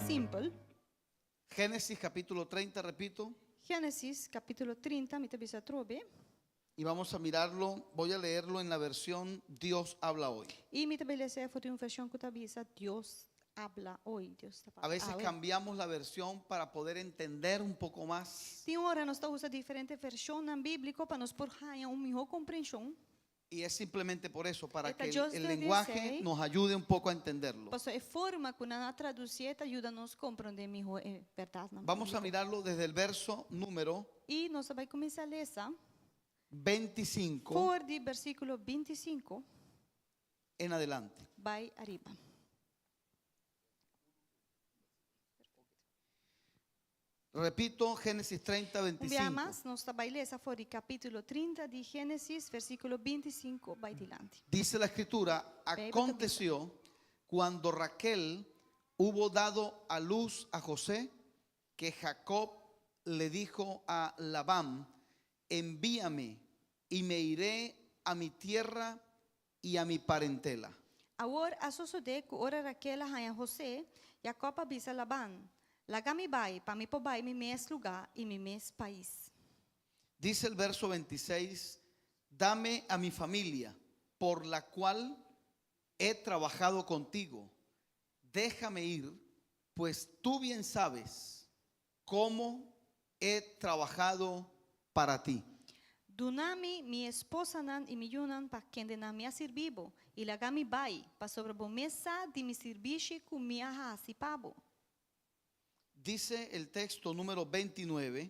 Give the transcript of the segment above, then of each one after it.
simpel. Génesis capítulo 30, repito, Génesis kapítulo 30, mi ta bisa atrobe. Y vamos a mirarlo, voy a leerlo en la versión Dios habla hoy. I mi ta bai les'é for di un vershon ku ta bisa Dios habla hoy, Dios ta A veces awe. Cambiamos la versión para poder entender un poco más. Tin ora nos ta usa diferente vershonnan bíbliko pa nos por haña un mihó komprenshon. Y es simplemente por eso, para Esta que el, just el de lenguaje esei. Nos ayude un poco a entenderlo. Pasobra e forma ku nan a tradusié ta yuda nos komprondé mihó e bèrdatnan Vamos a bíbliko. Mirarlo desde el verso número I nos ta bai kuminsá lesa 25 for di versíkulo 25 en adelante. Bai ariba. Repito, Génesis 30, Un bia 25. mas, nos ta bai lesa for di kapítulo 30 di Génesis, versíkulo 25 bai dilanti. Dice la escritura: Beibel ta bisa. Aconteció cuando Raquel hubo dado a luz a José, que Jacob le dijo a Labán: "Envíame y me iré a mi tierra y a mi parentela". Awor a sosodé ku ora Raquel a haña José, Jakòb a bisa Laban, Laga mi bai, pa mi por bai mi mes lugá i mi mes pais. Dice el verso 26: "Dame a mi familia, por la cual he trabajado contigo. Déjame ir, pues tú bien sabes cómo he trabajado para ti". Duna mi mi esposanan i mi yunan pa kendenan mi a sirbi bo, i laga mi bai, pasobra bo mes sa di mi sirbishi ku mi a hasi pa bo. Dice el texto número 29,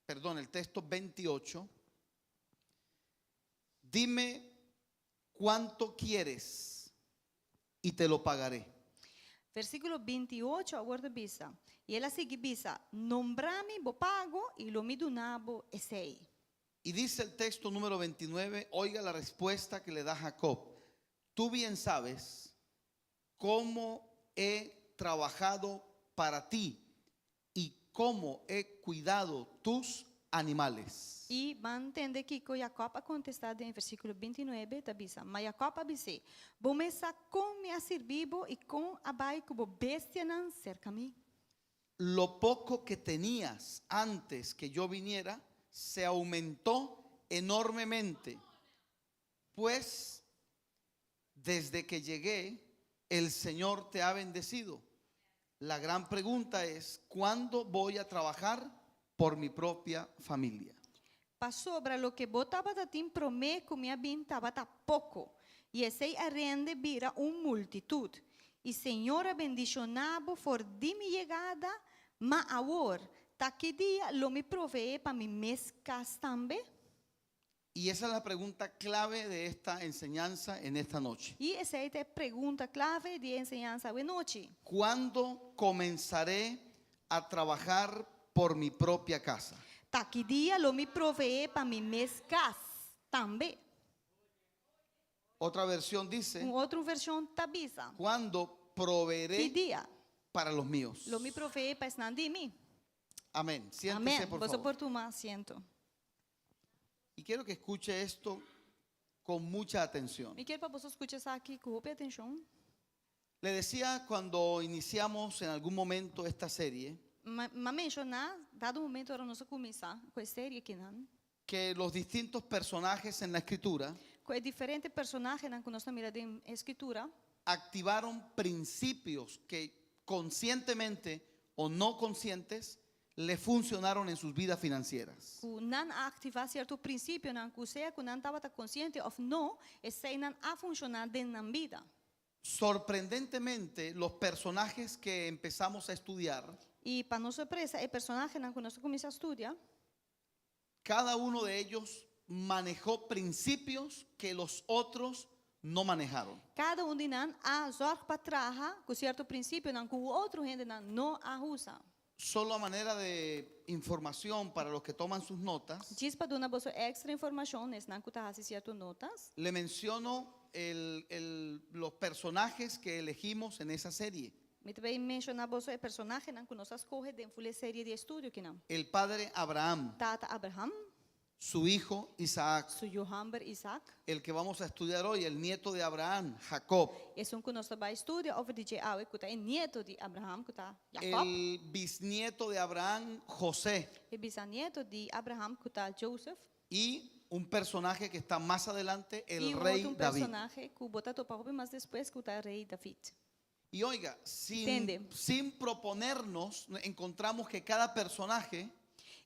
perdón, el texto 28: "Dime cuánto quieres y te lo pagaré". Versíkulo 28 a wòrdu bisa, I el a sigui bisa, Nombra mi bo pago i lo mi duna bo esei. Y dice el texto número 29, oiga la respuesta que le da Jacob: "Tú bien sabes cómo he trabajado para ti y cómo he cuidado tus animales". I ban tende kiko Jakòb a kontestá den versíkulo 29, ta bisa, Ma Jakòb a bis'é, Bo mes sa kon mi a sirbi bo i kon a bai ku bo bestianan serka mi. "Lo poco que tenías antes que yo viniera se aumentó enormemente, pues desde que llegué, el Señor te ha bendecido. La gran pregunta es, ¿cuándo voy a trabajar por mi propia familia?". Pasobra loke bo tabatin promé ku mi a bin tabata poko, i esei a rende bira un multitut. I Señor a bendishoná bo for di mi yegada, ma awor, ta ki dia lo mi proveé pa mi mes kas tambe? Y esa es la pregunta clave de esta enseñanza en esta noche. I esei ta e pregunta klave di e enseñansa awe nochi. ¿Cuándo comenzaré a trabajar por mi propia casa? Ta ki dia lo mi proveé pa mi mes kas tambe? Otra versión dice: Un otro vershon ta bisa: "¿Cuándo Ki proveeré dia para los míos?". lo mi proveé pa esnan di mi? Amén. Siéntese, Amèn. Por Boso favor. por tuma asiento. Y quiero que escuche esto con mucha atención. Mi ke pa boso skucha esaki ku hopi atenshon. Le decía cuando iniciamos en algún momento esta serie M'a m'a menshoná dado momento ora nos a kuminsá ku e serie akinan. Que los distintos personajes en la escritura Ku e diferente personahenan ku nos ta mira den e Skritura. Activaron principios que conscientemente o no conscientes le funcionaron en sus vidas financieras. Ku nan a aktivá sierto prinsipionan ku sea ku nan tabata konsiente òf no, eseinan a funshoná den nan bida. Sorprendentemente, los personajes que empezamos a estudiar, I pa nos sorpresa, e personahenan ku nos a kuminsá studia, cada uno de ellos manejó principios que los otros no manejaron. Kada un di nan a zòrg pa traha ku sierto prinsipionan ku otro hendenan no a usa. Solo a manera de información para los que toman sus notas, Djis pa duna boso èkstra informashon, esnan ku ta hasi sierto notas. Le menciono los personajes que elegimos en esa serie. Mi ta bay menshoná boso e personahenan ku nos a skohe den ful e serie di estudio kinan. El padre Abraham, Tata Abraham, Su hijo Isaac, Su yu hòmber Isaac. El que vamos a estudiar hoy, el nieto de Abraham, Jacob. Esun ku nos ta bai studia over di dje awe ku ta e nieto di Abraham ku ta Jacob. El bisnieto de Abraham, José. E bisanieto di Abraham ku ta Joseph. Y un personaje que está más adelante, el I un rey otro un David. personahe ku bo ta topa hopi mas despues ku ta rei David. Y oiga, sin, Tende. Sin proponernos, encontramos que cada personaje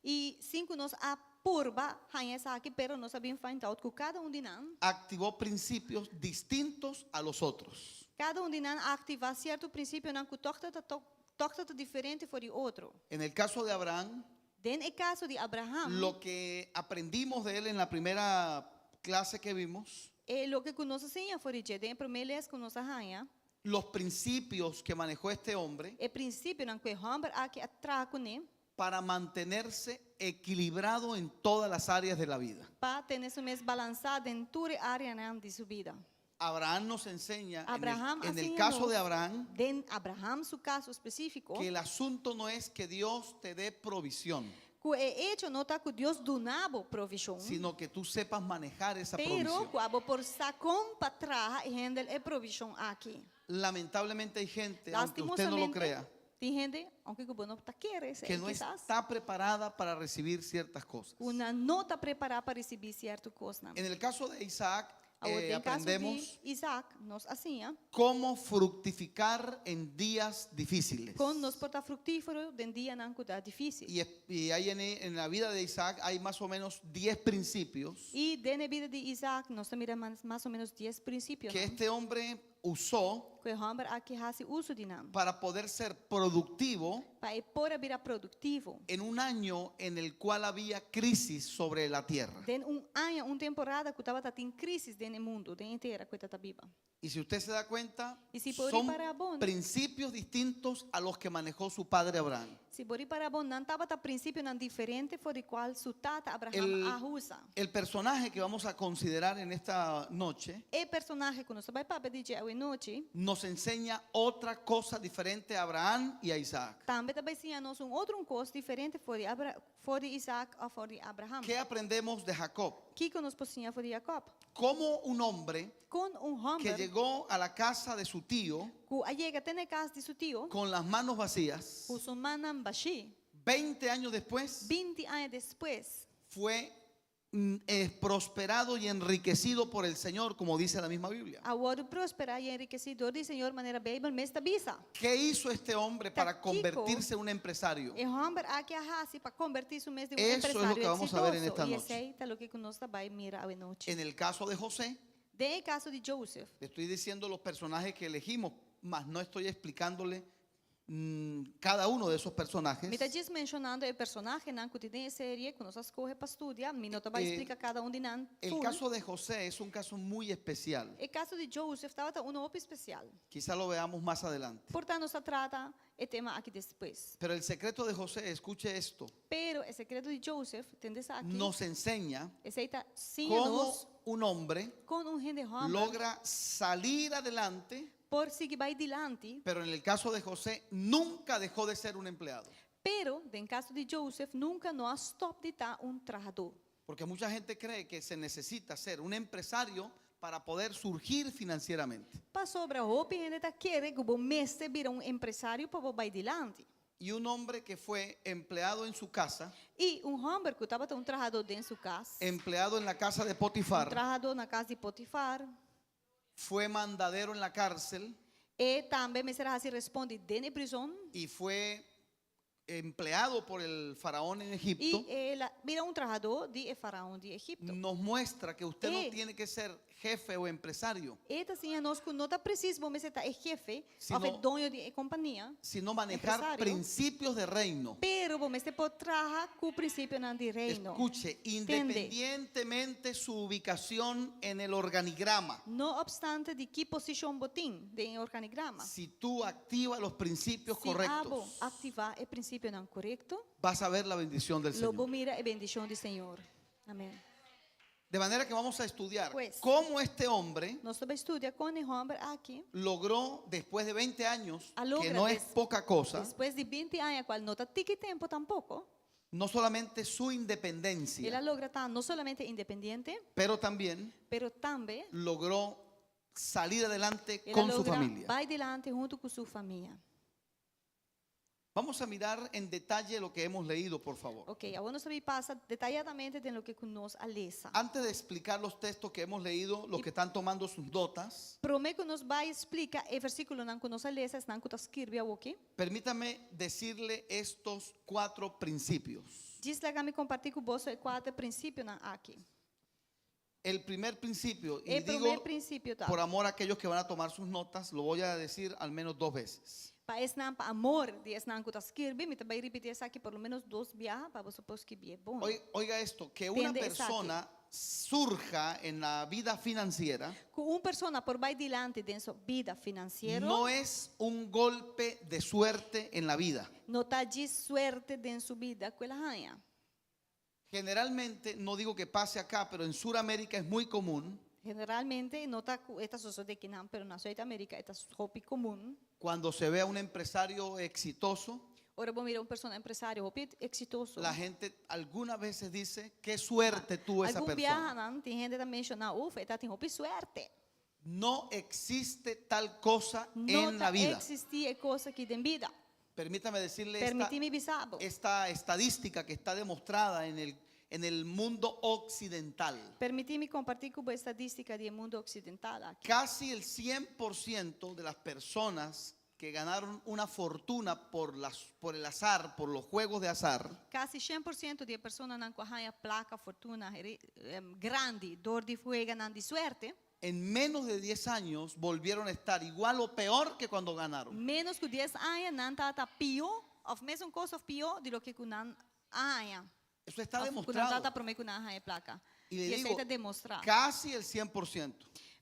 I sin ku nos a purba haña esaki, pero nos a bin find out ku kada un di nan, activó principios distintos a los otros. Kada un di nan a aktivá sierto prinsipionan ku tòg ta tòg ta diferente for di otro. En el caso de Abraham, Den e kaso di Abraham, lo que aprendimos de él en la primera clase que vimos, e loke ku nos a siña for di dje den e promé lès ku nos a haña, los principios que manejó este hombre e prinsipionan ku e hòmber aki a traha kuné para mantenerse equilibrado en todas las áreas de la vida. Pa tene su mes balansá den tur e áreanan di su bida. Abraham nos enseña, en el, Abraham a en el siña caso nos, de Abraham, den Abraham su kaso spesífiko, que el asunto no es que Dios te dé provisión, ku e echo no ta ku Dios duna bo provishon, sino que tú sepas manejar esa pero provisión. ku abo por sa kon pa traha i handle e provishon aki. Lamentablemente hay gente, aunque usted no lo Lastimosamente, crea, tin hende, aunke ku bo no ta kere esei que no kisas, está preparada para recibir ciertas cosas. ku nan no ta prepará pa risibí sierto kosnan. En el caso de Isaac, Awor, den kaso di aprendemos Isaac, nos a siña cómo fructificar en días difíciles. kon nos por ta fruktífero den dianan ku ta difísil. Y ahí en la vida de Isaac hay más o menos 10 principios I den e bida di Isaac nos ta mira mas o ménos dies prinsipionan que este hombre usó ku e hòmber aki hasi uso di nan para poder ser productivo pa e por a bira produktivo en un año en el cual había crisis sobre la tierra. den un aña, un temporada ku tabata tin krísis den e mundu, den e tera ku e ta biba. Y si usted se da cuenta, Y si por son para bon. principios distintos a los que manejó su padre Abraham. Si bo ripará bon, nan tabata prinsipionan diferente for di kual su tata Abraham a usa. El personaje que vamos a considerar en esta noche E personahe ku nos ta bai papia di dje awe nochi, nos enseña otra cosa diferente a Abraham y a Isaac. tambe ta bai siña nos un otro un kos diferente for di Abra, for di Isaac òf for di Abraham. ¿Qué aprendemos de Jacob? Kiko nos por siña for di Jacob? Cómo un hombre Kon un que hòmber llegó a la casa de su tío ku a yega te na e kas di su tio con las manos vacías, ku su mannan bashí, 20 años después, 20 aña despues, fue prosperado y enriquecido por el Señor, como dice la misma Biblia. a wòrdu prosperá i enrikesí dor di Señor manera Beibel mes ta bisa. ¿Qué hizo este hombre para Ta kiko convertirse en un empresario? E hòmber aki a hasi pa kombertí su mes den un Eso es lo empresario que vamos a ver en eksitoso. esta I noche. esei ta loke ku nos ta bai mira awe nochi. En el caso de José, Den e kaso di Joseph, le estoy diciendo los personajes que elegimos, mas no estoy explicándole cada uno de esos personajes. Mi ta djis menshonando e personahenan ku tin den e serie ku nos a skohe pa studia. Mi no ta bai splika kada un di nan El full. caso de José es un caso muy especial. E kaso di Joseph tabata unu hopi spesial. Quizá lo veamos más adelante. Por ta nos ta trata e tema aki despues. Pero el secreto de José, escuche esto, Pero e sekreto di Joseph, tende esaki, nos enseña esei ta siña cómo nos un hombre kon un hende hòmber logra salir adelante, por sigui bai dilanti, pero en el caso de José nunca dejó de ser un empleado. pero den kaso di Joseph nunka no a stòp di ta un trahadó. Porque mucha gente cree que se necesita ser un empresario para poder surgir financieramente. Pasobra hopi hende ta kere ku bo mester bira un empresario pa bo bai dilanti. Y un hombre que fue empleado en su casa, I un hòmber ku tabata un trahadó den su kas, empleado en la casa de un Potifar, trahadó na kas di Potifar, fue mandadero en la cárcel e tambe mester a hasi respondi den e prizon, y fue empleado por el faraón en Egipto, i el a bira un trahadó di e faraon di Egipto. nos muestra que usted no tiene que ser jefe o empresario, E ta siña nos ku no ta presis bo mester ta e jefe Sino òf e doño di e kompania, sino manejar empresario, principios de reino. pero bo mester por traha ku prinsipionan di reino. Escuche, Tende. independientemente su ubicación en el organigrama, No opstante di ki posishon bo tin den e organigrama, si tú activas los principios si abo correctos, aktivá e prinsipionan korekto, vas a ver la bendición del lo bo Señor. mira e bendishon di Señor. Amèn. De manera que vamos a estudiar Pues. cómo este hombre Nos ta bai studia kon e hòmber aki logró después de 20 años, a que logra no es poca cosa, despues di 20 aña, kual no ta tiki tempu tampoko, No solamente su El a independencia, logra ta no solamente independiente, pero también pero tambe logró salir adelante el a con su logra familia. bai dilanti huntu ku su famia. Vamos a mirar en detalle lo que hemos leído, por favor. Ok, awor nos ta bai pasa detayadamente den loke ku nos a lesa. Antes de explicar los textos que hemos leído, los que están tomando sus notas, Promé ku nos bai splika e versíkulonan ku nos a lesa, esnan ku ta skirbi awoki. permítame decirle estos cuatro principios. Djis laga mi kompartí ku boso e kuater prinsipionan aki. El primer principio, y E promé digo prinsipio ta, por amor a aquellos que van a tomar sus notas, lo voy a decir al menos dos veces. pa esnan, pa amor di esnan ku ta skirbi, mi ta bai ripití esaki por lo ménos dos biaha pa boso por skirbié bon. Oiga esto, que una Tende esaki. persona surja en la vida financiera Ku un persona por bai dilanti den su bida finansiero, no es un golpe de suerte en la vida. no ta djis suerte den su bida ku el a haña. Generalmente, no digo que pase acá, pero en Sudamérica es muy común Generalmente no ta ku e ta sosodé kinan, pero na Suid-Amerika e ta hopi komun. cuando se ve a un empresario exitoso, Ora bo mira un persona empresario hopi eksitoso. la gente algunas veces dice, qué suerte tuvo esa Algun persona. biahanan tin hende ta menshoná, uf, e ta tin hopi suerte. No existe tal cosa No en ta la vida. eksistí e kos aki den bida. Permítame decirle esta, Permití mi bisa bo. esta estadística que está demostrada en el, en el mundo occidental. Permití mi kompartí ku bo e estadístika di e mundu oksidental aki. Casi el 100% de las personas que ganaron una fortuna por, las, por el azar, por los juegos de azar, Kasi 100% di e personanan ku a haña plaka, fortuna, grandi dor di fueganan di suerte, en menos de 10 años volvieron a estar igual o peor que cuando ganaron. ménos ku dies aña nan tabata pió òf mesun kos òf pió di loke ku nan a haña. Eso está Òf ku nan demostrado. tabata promé ku nan a haña e plaka. Y le I esei digo, ta demostrá. casi el 100%.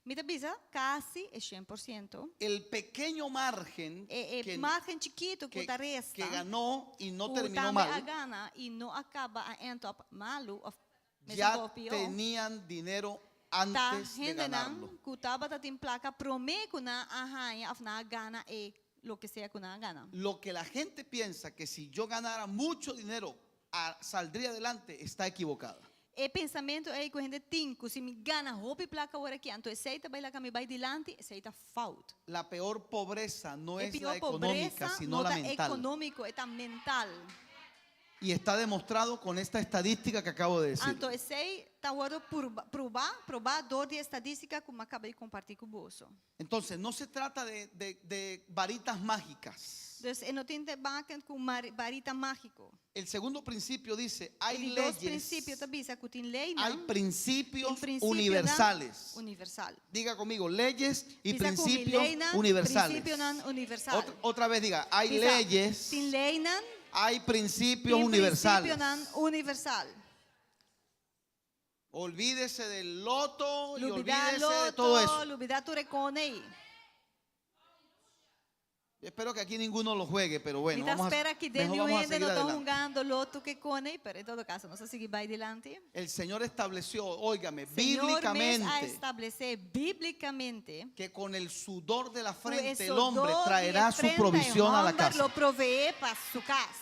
Mi ta bisa kasi e 100%. El pequeño margen E, e que, margen chikitu ku que- ta resta, que ganó y no ku terminó tambe a mal, gana i no a kaba a end up malu òf mesun ya kos pió, tenían dinero ta antes de hendenan ganarlo. ku tabata tin plaka promé ku nan a haña òf nan a gana e loke sea ku nan a gana. Lo que la gente piensa que si yo ganara mucho dinero a- saldría adelante está equivocada. E pensamentu ei ku hende tin ku si mi gana hopi plaka awor aki, anto esei ta bai laga mi bai dilanti, esei ta fout. La peor pobreza no E es pió la económica, pobresa sino no la ta mental. ekonómiko, e ta mental. Y está demostrado con esta estadística que acabo de decir. Anto esei ta wòrdu purba, probá, probá dor di e estadístika ku mi a kaba di kompartí ku boso. Entonces, no se trata de, de- de varitas mágicas. Dus e no tin te maken ku mar, varita mágiko. El segundo principio dice, E hay di dos prinsipio leyes, ta bisa ku tin leynan, hay tin principios prinsipionan universales. universal. Diga conmigo, leyes y Bisa ku mi principios leynan, universales. prinsipionan universal. Otra, otra vez diga, hay Bisa, leyes, tin leynan, hay principios tin universales. prinsipionan universal. Olvídese del loto y Lubidá olvídese de loto, todo eso. lubidá tur e kosnan. Espero que aquí ninguno lo juegue, pero bueno, Mi ta vamos a, spera ku den mejor vamos a hende seguir no ta adelante. hungando loto ku e kosnan, pero en todo kaso, nos ta sigui bai dilanti. El Señor estableció, óigame, Señor mes a bíblicamente, establesé bíblikamente que con el sudor de la ku e frente el hombre sodó di e traerá su frente e provisión a la hòmber casa. lo proveé pa su kas.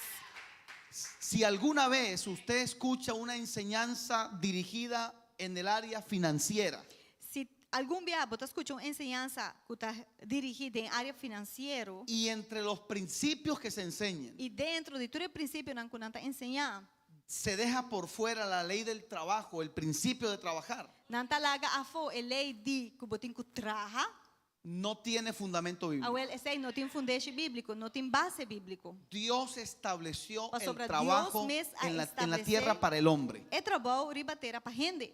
Si alguna vez usted escucha una enseñanza dirigida en el área financiera, Si algun bia bo ta skucha un enseñansa ku ta dirigí den área finansiero y entre los principios que se enseñen i dentro di tur e prinsipionan ku nan ta enseñá, se deja por fuera la ley del trabajo, el principio de trabajar, nan ta laga afó e lei di ku bo tin ku traha, no tiene fundamento bíblico. Awel, esei no tin fundeshi bíbliko, no tin base bíbliko. Dios estableció el Pasobra trabajo Dios mes a en la, en la establesé tierra para el hombre. e trabou riba tera pa hende.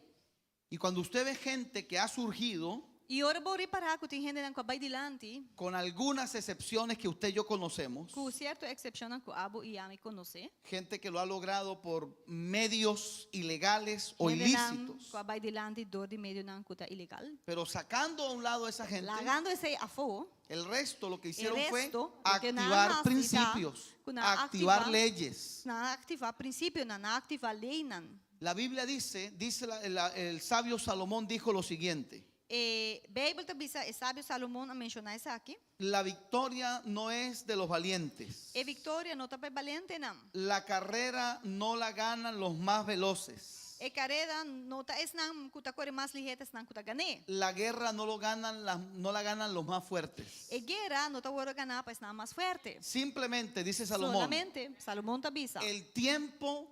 Y cuando usted ve gente que ha surgido, I ora bo ripará ku tin hendenan ku a bai dilanti, con algunas excepciones que usted y yo conocemos, ku sierto eksepshonnan ku abo i ami konosé, gente que lo ha logrado por medios ilegales o hendenan ilícitos, ku a bai dilanti dor di medionan ku ta ilegal. pero sacando a un lado a esa gente, Lagando esei afó, el resto lo que e hicieron fue resto, loke nan activar a hasi ta principios, ku nan a activar aktivá, leyes. nan a aktivá prinsipionan, nan a aktivá leinan. La Biblia dice, dice la- la- el sabio Salomón dijo lo siguiente. E Beibel ta bisa, e sabio Salomon a menshoná esaki. La victoria no es de los valientes. E viktoria no ta pa e balentenan. La carrera no la ganan los más veloces. E kareda no ta esnan ku ta kore mas lihé ta esnan ku ta gan'é. La guerra no lo ganan las, no la ganan los más fuertes. E guera no ta wòrdu ganá pa esnan mas fuerte. Simplemente, dice Salomón, Solamente, Salomon ta bisa, el tiempo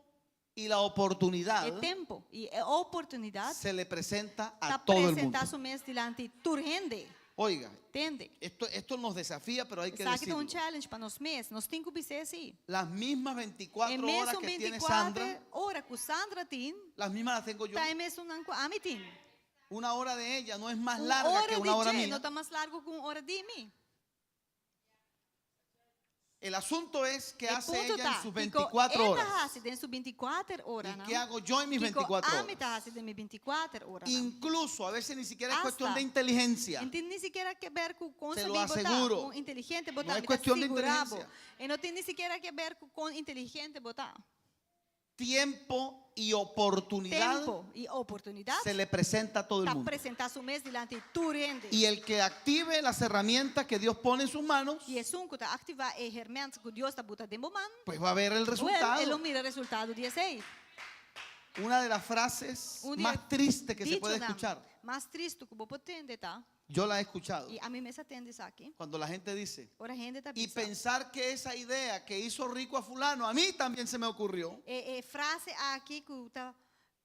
y la oportunidad e tempu i e oportunidat se le presenta a ta todo el mundo. presentá su mes dilanti tur hende. Oiga, Tende. esto, esto nos desafía, pero hay que Esaki ta un decirlo. challenge pa nos mes. Nos tin ku bis'é así. Las mismas E 24 horas mesun que tiene 24 Sandra, ora ku Sandra tin, las mismas las tengo yo. ta e mesunnan ku ami tin. Una hora de ella no es más Un larga ora que di una hora dje mía. no ta mas largu ku un ora di mi. El asunto es qué E hace punto ella ta, en sus kiko 24 e ta horas. hasi den su 24 ¿Y oranan. qué hago yo en mis Kiko 24 ami ta horas? hasi den mi 24 oranan. Incluso a veces ni siquiera es Hasta. cuestión de inteligencia. No tin ni sikiera ke ber ku kon Te lo sabí bo ta, aseguro. kon inteligente bo No ta, es mi ta cuestión de sigurá bo. inteligencia. E no tin ni sikiera ke ber ku kon inteligente bo ta. Tiempo y oportunidad Tempo i oportunidat se le presenta a todo el ta mundo. presentá su mes dilanti tur hende. Y el que active las herramientas que Dios pone en sus manos, I esun ku ta aktivá e herment ku Dios ta buta den bo man, pues va a ver el wel, e resultado. lo mira resultado di esei. Una de las frases Un di más tristes que se puede dichonan escuchar, mas tristu ku bo por tende ta, yo la he escuchado, i ami mes a tende esaki, cuando la gente dice, ora hende ta y bisa. pensar que esa idea que hizo rico a fulano, a mí también se me ocurrió. E e frase aki ku ta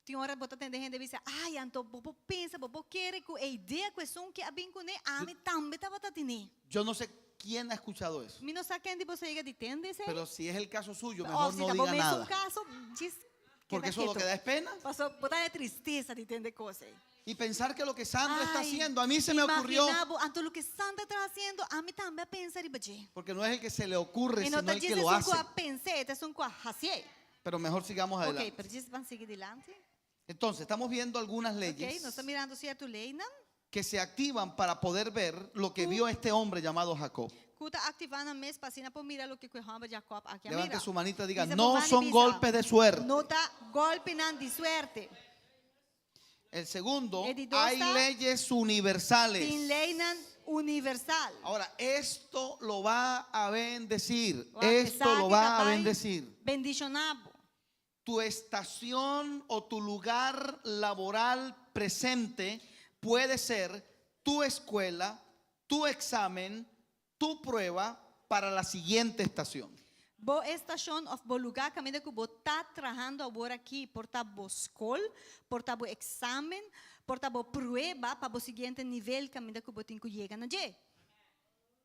tin ora bo ta tende hende bisa, ai anto bo por pensa, bo por kere ku e idea ku esun ke a bin kuné, ami tambe tabata tine. Yo no sé quién ha escuchado eso, Mi no sa ken di boso a yega di tende esei. pero si es el caso suyo, mejor Òf si no ta bo diga mesun nada, kaso, djis porque keda eso lo ketu. que da es pena. Paso bo ta e tristesa di tende kos ei. Y pensar que lo que Sandra está Ai, haciendo, a mí se me ocurrió, Imaginá bo, anto loke Sandra ta hasiendo, ami tambe a pensa riba dje. porque no es el que se le ocurre, E no sino ta el djis que lo esun ku hace. a pens'é, ta esun ku a hasié. Pero mejor sigamos Ok, adelante. pero djis ban sigui dilanti. Entonces, estamos viendo algunas Ok, leyes nos ta mirando sierto leinan que se activan para poder ver lo que Ku- vio este hombre llamado Jacob. ku ta aktivá nan mes pa asina por mira loke ku e hòmber Jakòb aki a Levante mira. su manita y diga, Bisa bo no man i son bisa, golpes de suerte. No ta gòlpinan di suerte. El segundo, E di dos hay ta, leyes universales. Tin leinan universal. Ahora, esto lo va a bendecir. Wak, Esto lo esaki va ta a bai bendecir. Bendishoná bo. Tu estación o tu lugar laboral presente puede ser tu escuela, tu examen, tu prueba para la siguiente estación. Bo estashon òf bo lugá kaminda ku bo ta trahando awor aki por ta bo skol, por ta bo eksamen, por ta bo prueba pa bo siguiente nivel kaminda ku bo tin ku yega na dje.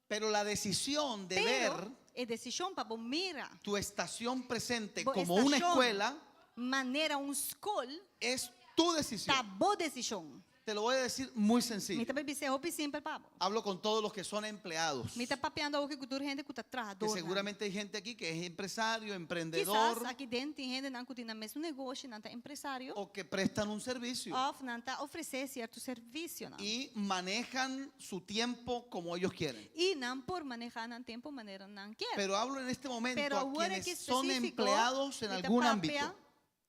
Pero la decisión de Pero ver e desishon pa bo mira tu estación presente bo como una estashon escuela manera un skol es tu decisión. ta bo desishon. Te lo voy a decir muy Mi sencillo. ta bai bis'é hopi simpel pa bo. Hablo con todos los que son empleados. Mi ta papiando awor ku tur hende ku ta Que trahadornan. seguramente hay gente aquí que es empresario, Kisas emprendedor aki den tin hendenan ku tin nan mes un negoshi, nan ta empresario o que prestan un servicio òf nan ta ofresé sierto servisionan. y manejan su tiempo como ellos quieren. I nan por manehá nan tempu manera nan kier. Pero hablo en este momento Pero a awor aki quienes son específico, empleados en mi ta algún papia ámbito.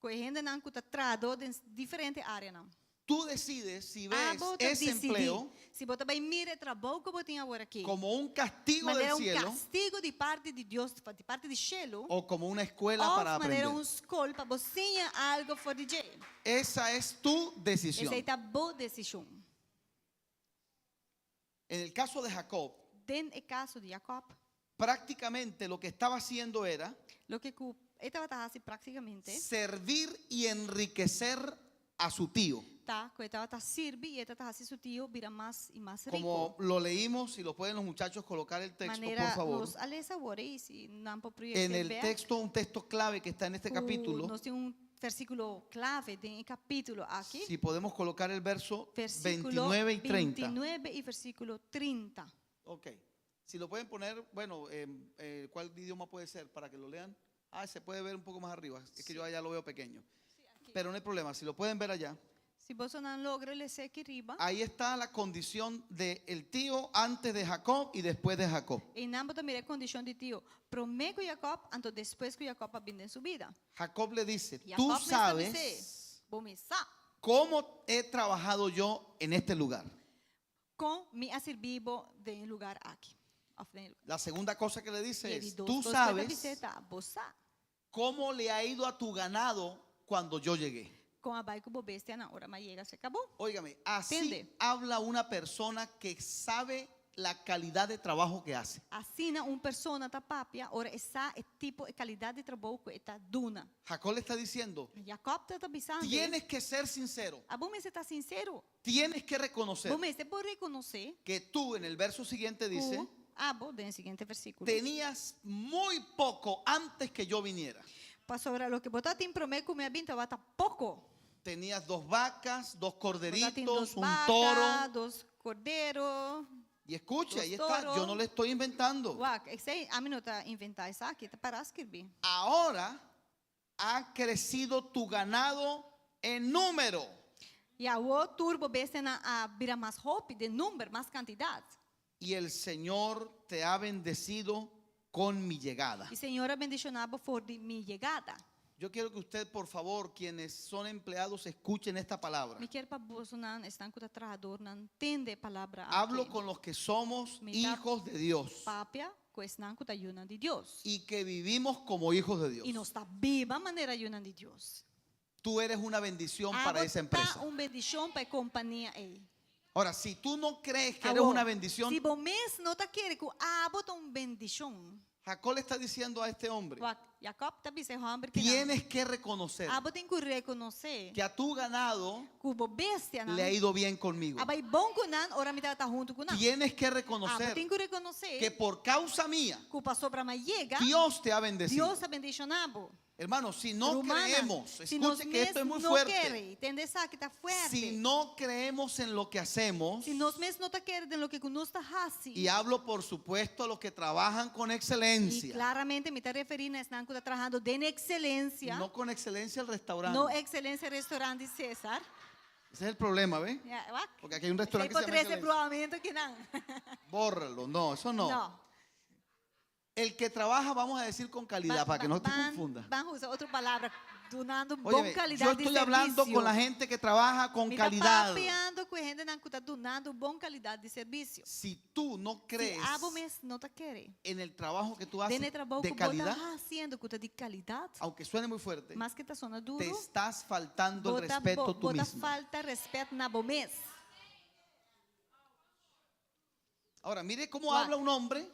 ku e hendenan ku ta trahadó den diferente áreanan. Tú decides si ves Abo ta ese disidí empleo si bo ta bai mira e trabou ku bo tin awor aki como un castigo del manera un cielo kastigo di parti di Dios, di parti di shelu, o como una escuela òf para manera aprender. un skol pa bo siña algo for di dje. Esa es tu decisión. Esei ta bo desishon. En el caso de Jacob, Den e kaso di Jacob, prácticamente lo que estaba haciendo era loke ku e tabata hasi práktikamente servir y enriquecer a su tío. ta ku e tabata sirbi i e tabata hasi su tio bira mas i mas riku. Como lo leímos, si lo pueden los muchachos colocar el texto, por Manera favor. nos a lesa awor i si nan por proyect'é En el bèk, texto, un texto clave que está en este ku capítulo, nos tin un versíkulo klave den e kapítulo aki. si podemos colocar el verso Versíkulo 29 y 30. 29 i versíkulo 30. Ok. Si lo pueden poner, bueno, eh, ¿cuál idioma puede ser para que lo lean? Ah, se puede ver un poco más arriba. Es que yo allá lo veo pequeño. Pero no hay problema, si lo pueden ver allá. Si bosonan logra les'é aki riba. Ahí está la condición del tío antes de Jacob y después de Jacob. Einan bo ta mira e kondishon di tio promé ku Jakòb, anto despues ku Jakòb a bini den su bida. Jacob le dice, tú Jakòb mester bis'é, sabes Bo mi sa cómo he trabajado yo en este lugar. Kon mi a sirbi bo den e lugar aki? Of den e lugar. La segunda cosa que le dice I e di es, dos tú kos ku e ta sabes bis'é ta, Bo sa cómo le ha ido a tu ganado cuando yo llegué. kon a bai ku bo bestianan ora mi a yega serka bo. Óigame, así Tende. habla una persona que sabe la calidad de trabajo que hace. Asina un persona ta papia ora e sa e tipo, e kalidat di trabou ku e ta duna. Jacob le está diciendo, Jakòb ta ta bisando, tienes que ser sincero, Abo mester ta sinsero. tienes que reconocer Bo mester por rekonosé que tú en el verso siguiente dice, ku abo, den e siguiente versíkulo, tenías muy poco antes que yo viniera. pasobra loke bo ta tin promé ku mi a bin tabata poko. Tenías dos vacas, dos Bo ta tin corderitos, dos un baka, toro. dos kordero. Y escuche, Dos ahí está, toros. yo no le estoy inventando. Wak, esei ami no ta inventá esaki, ta pará skirbí. Ahora ha crecido tu ganado en número. I awor tur bo bestianan a bira mas hopi den number, mas kantidat. Y el Señor te ha bendecido con mi llegada. I Señor a bendishoná bo for di mi yegada. Yo quiero que usted, por favor, quienes son empleados, escuchen esta palabra. Mi kier pa bosonan, esnan ku ta trahadornan, tende e palabra Hablo aki. con los que somos Mi ta hijos de Dios papia ku esnan ku ta yunan di Dios. y que vivimos como hijos de I Dios. nos ta biba manera yunan di Dios. Tú eres una bendición para Abo esa ta empresa. un bendishon pa e kompania ei. Ahora, si tú no crees que eres Awor, una bendición, si bo mes no ta kere ku abo ta un bendishon, Jacob le está diciendo a este hombre, wak, Jacob ta bisa e hòmber kinan, tienes que reconocer abo tin ku rekonosé que a tu ganado ku bo bestianan le ha ido bien conmigo. a bai bon ku nan ora mi tabata huntu ku nan. Tienes que Abo reconocer tin ku rekonosé que por causa mía ku pasobra mi a yega, Dios te ha bendecido. Dios a bendishoná bo. Hermano, si no Rumannan, creemos, si nos escuche que esto es mes muy no fuerte. kere, tende esaki ta fuerte. Si no creemos en lo que hacemos, Si nos mes no ta kere den loke ku nos ta hasi. y hablo por supuesto a los que trabajan con I excelencia, klaramente mi ta referí na esnan ku ta trahando den ekselensia, no con excelencia el restaurante. no ekselensia restaurant di César. Ese es el problema, ¿ve? Ja, wak. Porque aquí hay un restaurante Esei que por se llama trese Excelencia. bruhamento kinan. Bórralo, no, eso no. No. El que trabaja, vamos a decir con calidad, Ba- para que no te ban- confunda. Ban usa otro palabra, dunando bon Óyeme, calidad yo di estoy hablando servisio. con la gente que trabaja con Mi ta calidad. papiando ku e hendenan ku ta dunando bon kalidat di servisio. Si tú no Si crees abo mes no ta kere en el trabajo que tú haces den e trabou de ku bo ta calidad, hasiendo ku ta di kalidat, aunque suene muy fuerte, maske ta sona te duro, estás faltando el bo ta, respeto bo, tú bo ta mismo. falta rèspèt na bo mes. Ahora, mire cómo Wak. habla un hombre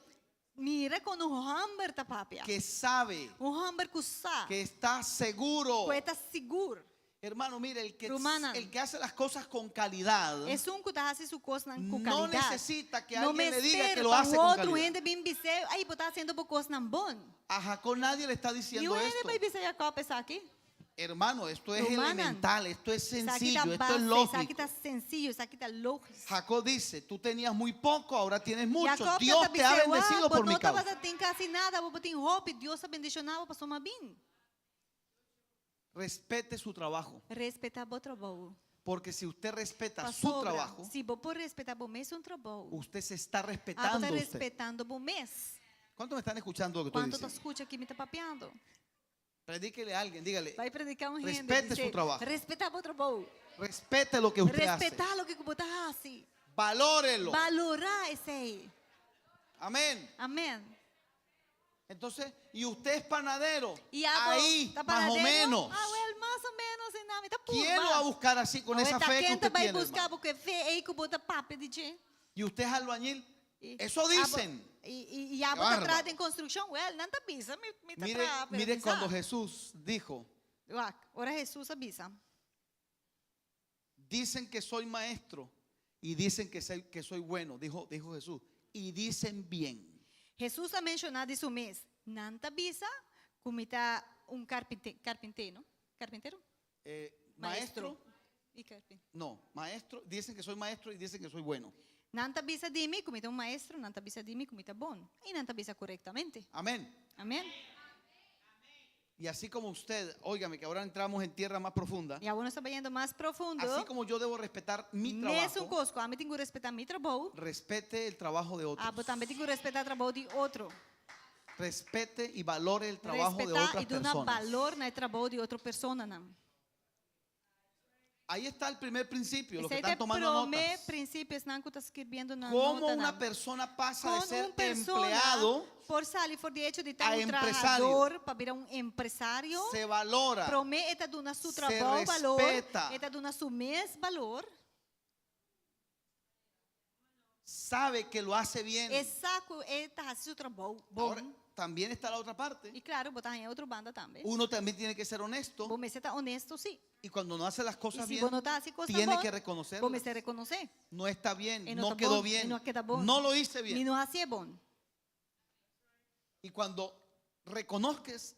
Mira kon un hòmber ta papia. que sabe, Un hòmber ku sa, que está seguro. ku e ta sigur. Hermano, mire, el que, Rumannan. el que hace las cosas con calidad Esun ku ta hasi su kosnan ku no kalidat. necesita que No alguien le diga mester que lo pa hace un con otro calidad. hende bin bis'é, ai, bo ta hasiendo bo kosnan bon. A Jacob nadie le está Niun diciendo hende esto. bai bisa Jacob esaki. Hermano, esto es Rumannan. elemental, esto es Esaki ta sencillo, esto es base, esaki lógico. ta sencillo, esaki ta lógico. Jacob dice, tú tenías muy poco, ahora tienes mucho. Jacob Dios ta te ha bis'é, "Wak, bendecido bo por mi no causa. tabata tin kasi nada, bo tin hopi, Dios a bendishoná bo pasobra mi a bin. Respete su trabajo, Respetá bo trabou. porque si usted respeta su Pasobra, trabajo, si bo por respetá bo mesun trabou, usted se está abo ta respetando a usted. respetando bo mes. ¿Cuántos me están escuchando lo que estoy Kuantu ta diciendo? skucha kiko mi ta papiando? Predíquele a alguien, dígale, Bai prediká un hende. Respete Bis'é, su trabajo. Respetá bo trabou. respete lo que usted hace. Respetá loke ku bo ta hasi. Valórelo. Valorá esei. Amén. Amèn. Entonces, y usted es panadero. I abo Ahí, ta más o panadero? menos. Ah, well, mas o ménos, e nan, mi ta purba. ¿Quién lo va a buscar así con esa Awor, ta fe que ken ta usted bai tiene? buska hermano? bo ku e fe ei ku bo ta papia di dje? Y usted es albañil. I Eso abo dicen. i abo Qué ta bárbaro. traha den konstrukshon. Well, nan ta bisa, mi mi ta Mire, traha, pero mire mi sa. cuando Jesús dijo, Wak, ora Hesus a bisa. dicen que soy maestro y dicen que soy, que soy bueno, dijo, dijo Jesús, y dicen bien. Hesus a menshoná di su mes, Nan ta bisa ku mi ta un karpinte, karpinte, no? Karpintero? Eh, maestro, I karpin. no, maestro, dicen que soy maestro y dicen que soy bueno. Nan ta bisa di mi ku mi ta un maestro, nan ta bisa di mi ku mi ta bon. I nan ta bisa korektamente. Amén. Amèn. Y así como usted, óigame que ahora entramos en tierra más profunda, I awor nos ta bayendo mas profundo. así como yo debo respetar mi Mesun trabajo, kos ku ami tin ku respetá mi trabou, respete el trabajo de otros. abo tambe tin ku respetá trabou di otro. Respete y valore el trabajo de Respetá otras i duna personas. balor na e trabou di otro personanan. Ahí está el primer principio, los que Esei ta están tomando promé notas. prinsipio, esnan ku ta skirbiendo nan Cómo nota. una persona pasa de Kon ser un persona empleado por sali for di hecho di ta a un empresario. trahador pa bira un empresario. Se valora, Promé e ta duna su se trabou balor, respeta. e ta duna su mes balor. Sabe que lo hace bien. E sa ku e ta hasi su trabou Ahora, bon. también está la otra parte. I klaro, bo ta haña otro banda tambe. Uno también tiene que ser honesto Bo mester ta honesto, sí. y cuando no hace las I cosas si bien, bo no ta hasi kosnan tiene bon, que bo reconocerlas. mester rekonosé. No está bien, E no no ta quedó bon, e bien, no a keda bon. no lo hice Mi bien. no hasié bon. Y cuando reconoces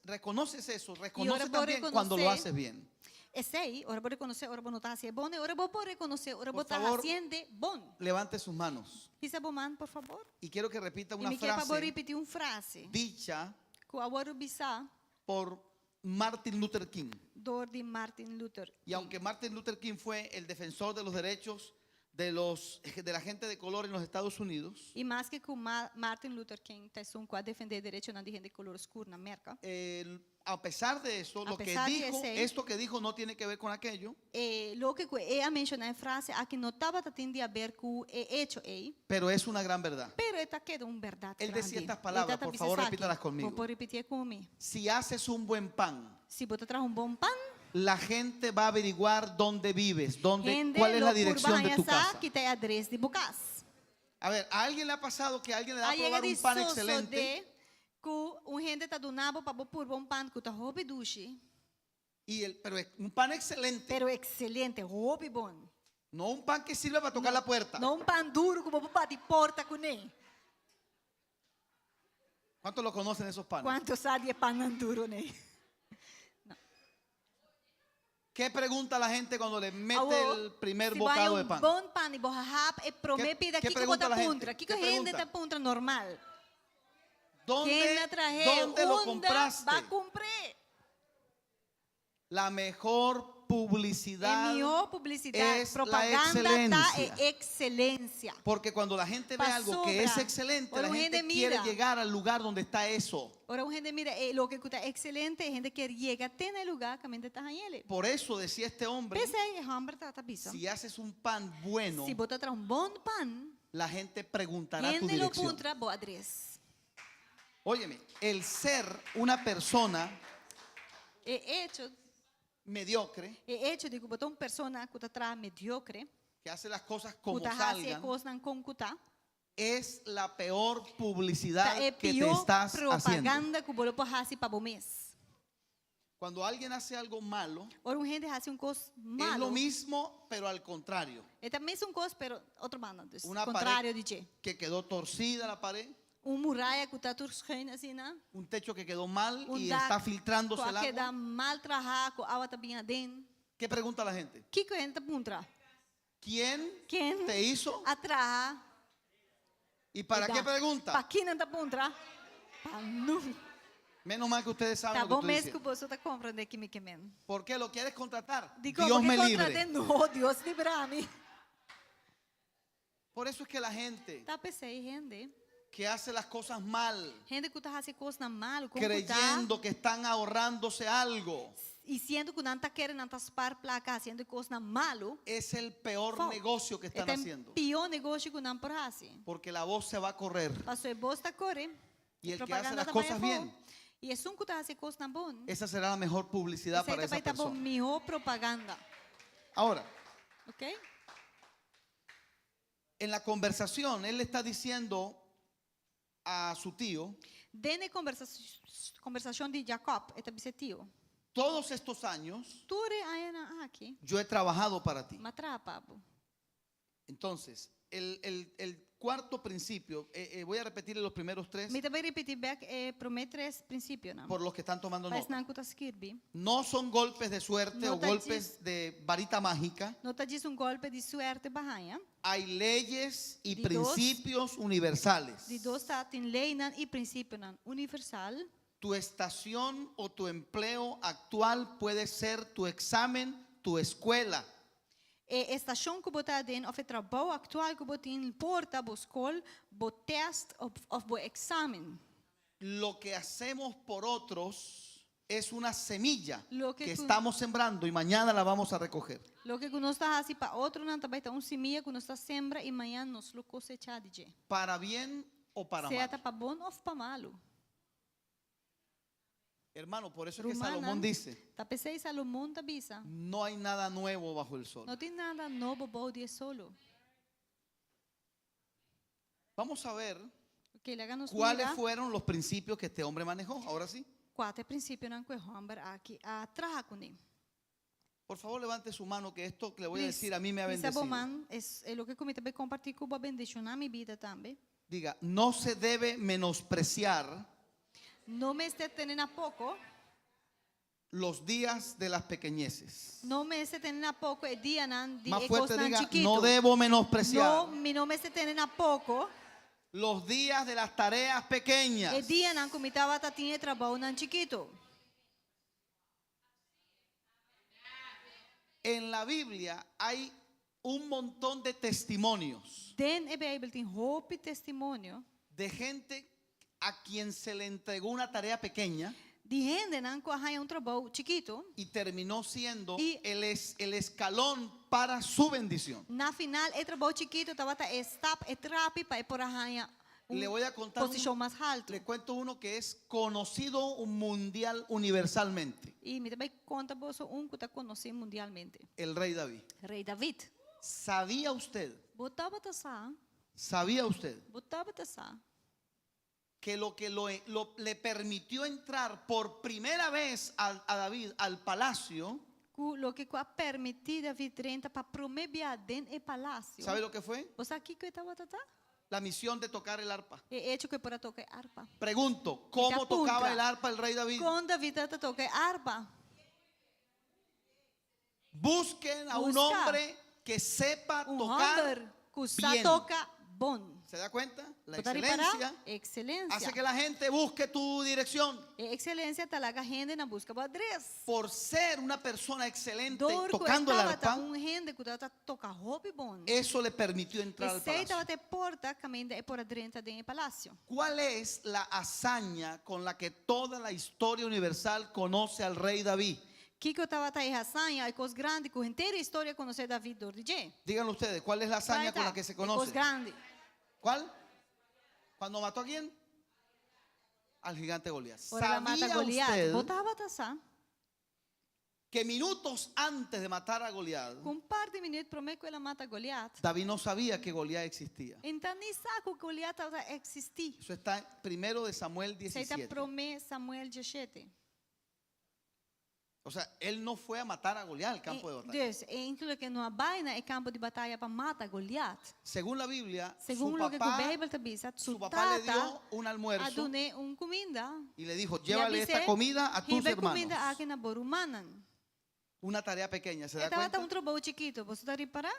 eso, ora reconoces bo también cuando lo rekonosé haces bien. Esei, ora bo rekonosé ora bo no ta hasié bon, i ora bo por rekonosé ora bo Por ta favor, hasiende bon. levante sus manos. Hisa bo man, por fabor. Y quiero que repita I una mi ke pa bo frase ripití un frase dicha ku a wòrdu bisá por Martin Luther King. dor di Martin Luther Y aunque Martin Luther King fue el defensor de los derechos de la gente de color en los Estados Unidos, I maske ku Martin Luther King ta esun ku a defendé derechonan di hende kolor skur na Merka, a pesar de eso, A lo que pesar di dijo, esei, esto que dijo no tiene que ver con aquello, e loke ku e a menshoná e frase aki no tabata tin di haber ku e echo ei, pero es una gran verdad. pero e ta keda un bèrdat Él decía grandi. estas palabras, E tata por bisa favor, esaki. repítalas conmigo. Bo por ripitié ku mi. Si haces un buen pan, Si bo ta traha un bon pan, la gente va a averiguar dónde vives, hende cuál es lo la purba dirección de haña tu sa casa. ki ta e adres di bo kas. A ver, ¿a alguien le ha pasado que alguien le da a A yega probar di un pan sosodé excelente? ku un hende ta duna bo pa bo purba un pan ku ta hopi dushi. Y el, pero es un pan excelente, Pero excelente, hopi bon. no un pan que sirve para tocar la puerta. No un pan duru ku bo por bati porta kuné. ¿Cuántos lo conocen esos panes? Kuantu sa di e pannan duru ne? No. ¿Qué pregunta la gente cuando le mete Awo, el primer si bo haña bocado de un pan? bon pan i bo hap e promé ¿Qué, pida, qué kiko bo pregunta ta la gente? puntra? Kiko ¿Qué hende pregunta? ta puntra normal? ¿Dónde, Ken a trah'é? dónde lo Unda compraste? b'a kumpr'é? La mejor publicidad E mihó publisidat, es la propaganda ta excelencia. e ekselensia. Porque cuando la gente ve algo que es Pasobra, excelente, ora la un gente hende quiere mira. llegar al lugar donde está eso. Ora un hende mira e loke ku ta ekselente, e hende kier yega te na e lugá kaminda ta hañ'el. Por eso decía este hombre, P'esei e hòmber ta ta bisa, si haces un pan bueno, si bo ta traha un bon pan, la gente preguntará tu hende lo dirección. puntra bo adres. Óyeme, el ser una persona E echo, mediocre, e echo di ku bo ta un persona ku ta traha mediokre, que hace las cosas ku como ta hasi e salgan, kosnan kon ku ta, es la peor ta publicidad e que te pió estás haciendo. propaganda ku bo lo por hasi pa bo mes. Cuando alguien hace algo malo, Ora un hende hasi un kos es lo malo, mismo, pero al contrario. e ta mesun kos pero otro banda, dus Una kontrario pared di dje. que quedó torcida la pared, Un muraya ku ta tur schuin asina, un techo que quedó mal un y dak está filtrándose ku el a keda agua. mal trahá, ku awa ta bin aden. ¿Qué pregunta la gente? Kiko hende ta puntra? ¿Quién Ken te hizo? a traha ¿Y para e qué dak? pregunta? Pa ki nan ta puntra? Pa nun. Menos mal que ustedes saben Ta lo que bon estoy mes diciendo. ku boso ta komprendé ki mi ke men. ¿Por qué lo quieres contratar? Dikon Dios bo ke me libre. kontrat'é? No, Dios libra mi. Por eso es que la gente Ta p'esei hende. que hace las cosas mal, Hende ku ta hasi kosnan malu, kon ku ta, creyendo que están ahorrándose algo, i siendo ku nan ta kere nan ta spar plaka hasiendo e kosnan malu, es el peor fout. negocio que E están ta e haciendo. pió negoshi ku nan por hasi. Porque la voz se va a correr. Paso e bos ta kore, Y e el que hace propaganda las ta bai cosas afó. bien, I esun ku ta hasi kosnan bon, esa será la mejor publicidad esei para ta esa bai ta bo persona. mihó propaganda. Ahora, Ok? en la conversación, él le está diciendo a su tío, Den e kombersashon di Jacob, e ta bisa e tio, todos estos años Tur e añanan aki, yo he trabajado para ti. mi a traha pa bo. Entonces, el, el- el cuarto principio, eh, eh, voy a repetir los primeros tres Mi ta bai ripití bèk e promé tres prinsipionan. por los que están tomando Pa nota. esnan ku ta skirbi. No son golpes de suerte No o ta golpes de varita mágica. No ta djis un golpe di suerte bo a haña. Hay leyes y Di dos. principios universales. Di dos ta tin leinan i prinsipionan universal. Tu estación o tu empleo actual puede ser tu examen, tu escuela. E estashon ku bo ta aden òf e trabou aktual ku bo tin por ta bo skol, bo tèst òf bo eksamen. Lo que hacemos por otros. es una semilla Lo que que tú- estamos sembrando y mañana la vamos a recoger. Loke ku nos ta hasi pa otronan tambe ta un simia ku nos ta sembra i mañan nos lo kosechá di dje. Para bien o para Sea mal. ta pa bon òf pa malu. Hermano, por eso es que Rumannan, Salomón dice, ta p'esei Salomon ta bisa, no hay nada nuevo bajo el sol. No tin nada nobo bou di e solo. Vamos a ver Ok, laga nos cuáles mira fueron los principios que este hombre manejó. Ahora sí. kua ta e prinsipionan ku e hòmber aki a traha kuné. Por favor, levante su mano, que esto que le voy a Please, decir a mí me ha hisa bo bendecido. man, es e loke ku mi ta bai kompartí ku bo a bendishoná mi bida tambe. Diga, no se debe menospreciar No mester tene na poko, los días de las pequeñeces. no mester tene na poko e dianan di Más e fuerte kosnan diga, chikitu. no debo menospreciar No, mi no mester tene na poko los días de las tareas pequeñas. e dianan ku mi tabata tin e trabounan chikitu. En la Biblia hay un montón de testimonios Den e Beibel tin hopi testimonio de gente a quien se le entregó una tarea pequeña di hendenan ku a haña un trabou chikitu. y terminó siendo Y- el, es- el escalón para su bendición. Na final e trabou chikitu tabata e stap, e trapi pa e por a haña un Le voy a contar un- posishon mas haltu. Le cuento uno que es conocido mundial universalmente, I mi ta bai konta boso un ku ta konosí mundialmente. el rey David. Rei David. ¿Sabía usted, Bo tabata sa, sabía usted bo tabata sa, que lo que lo, lo- le permitió entrar por primera vez a, a David al palacio, ku loke ku a permití David drenta pa promé bia den e palasio? ¿sabe lo que fue? Bo sa kiko e tabata ta? La misión de tocar el arpa. E echo ku e por a toka e arpa. Pregunto, ¿cómo Y te apunta. tocaba el arpa el rey David? Kon David tabata toka e arpa? Busquen a un Busca. hombre que sepa Un tocar hòmber ku sa bien. toka bon. ¿Se da cuenta? La Bo ta ripará? excelencia Ekselensia. hace que la gente busque tu dirección. E ekselensia ta laga hendenan buska bo adrès. Por ser una persona excelente Dor ku e tocando el tabata arpa, un hende ku tabata toka hopi bon. eso le permitió entrar al Esei palacio. tabata e porta kaminda e por a drenta den e palasio. ¿Cuál es la hazaña con la que toda la historia universal conoce al rey David? Kiko tabata e hazaña, e kos grandi ku henter historia konosé David dor di dje? Díganlo ustedes, ¿cuál es la hazaña con la que se E kos conoce? grandi. ¿Cuál? ¿Cuando mató a quién? Al gigante Goliat. Ora el a mata ¿Sabía Goliat. usted Bo tabata sa que minutos antes de matar a Goliat, ku un par di minüt promé ku el a mata Goliat, David no sabía que Goliat existía? e n' ta ni sa ku Goliat tabata eksistí. Eso está en primero de Samuel Esei ta 17. promé Samuel 17. O sea, él no fue a matar a Goliat al campo de batalla. Dus, eigenlijk e no a bai na e kampo di bataya pa mata Goliat. Según la Biblia, su Segun loke ku papá, Beibel ta bisa, su su papá le tata dio un a almuerzo dun'é un kuminda. y le dijo, I a llévale bis'é, esta comida a tus Hiba e kuminda hermanos. aki na bo rumannan. Una tarea pequeña, ¿se da E tabata cuenta? un trabou chikitu, boso ta ripará?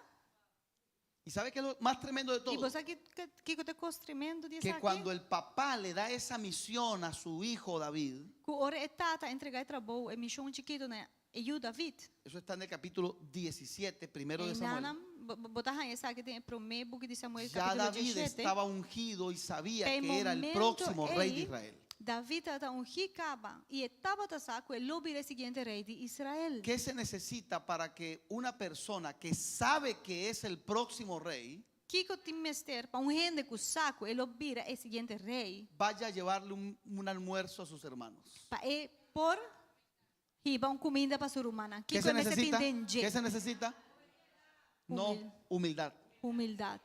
¿Y sabe qué es lo más tremendo de I todo? bo sa kiko ta e kos tremendo di Que esaki? cuando el papá le da esa misión a su hijo David, Ku ora e tata entregá e trabou, e mishon chikitu na e yu David. eso está en el capítulo 17, primero de E Samuel. nan, bo ta haña esaki den e promé buki di Samuel, Ya kapítulo David 17. estaba ungido y sabía Pe que era el momento próximo rey de ei, Israel. David tabata ungí kaba i e tabata sa ku e lo bira e siguiente rei di Israel. ¿Qué se necesita para que una persona que sabe que es el próximo rey Kiko tin mester pa un hende ku sa ku e lo bira e siguiente rei vaya a llevarle un, un almuerzo a sus hermanos? pa e por hiba un kuminda pa su rumannan? ¿Qué Kiko se e mester tin necesita? den ¿Qué dje? se necesita? No, Humil- humildad. Humildat.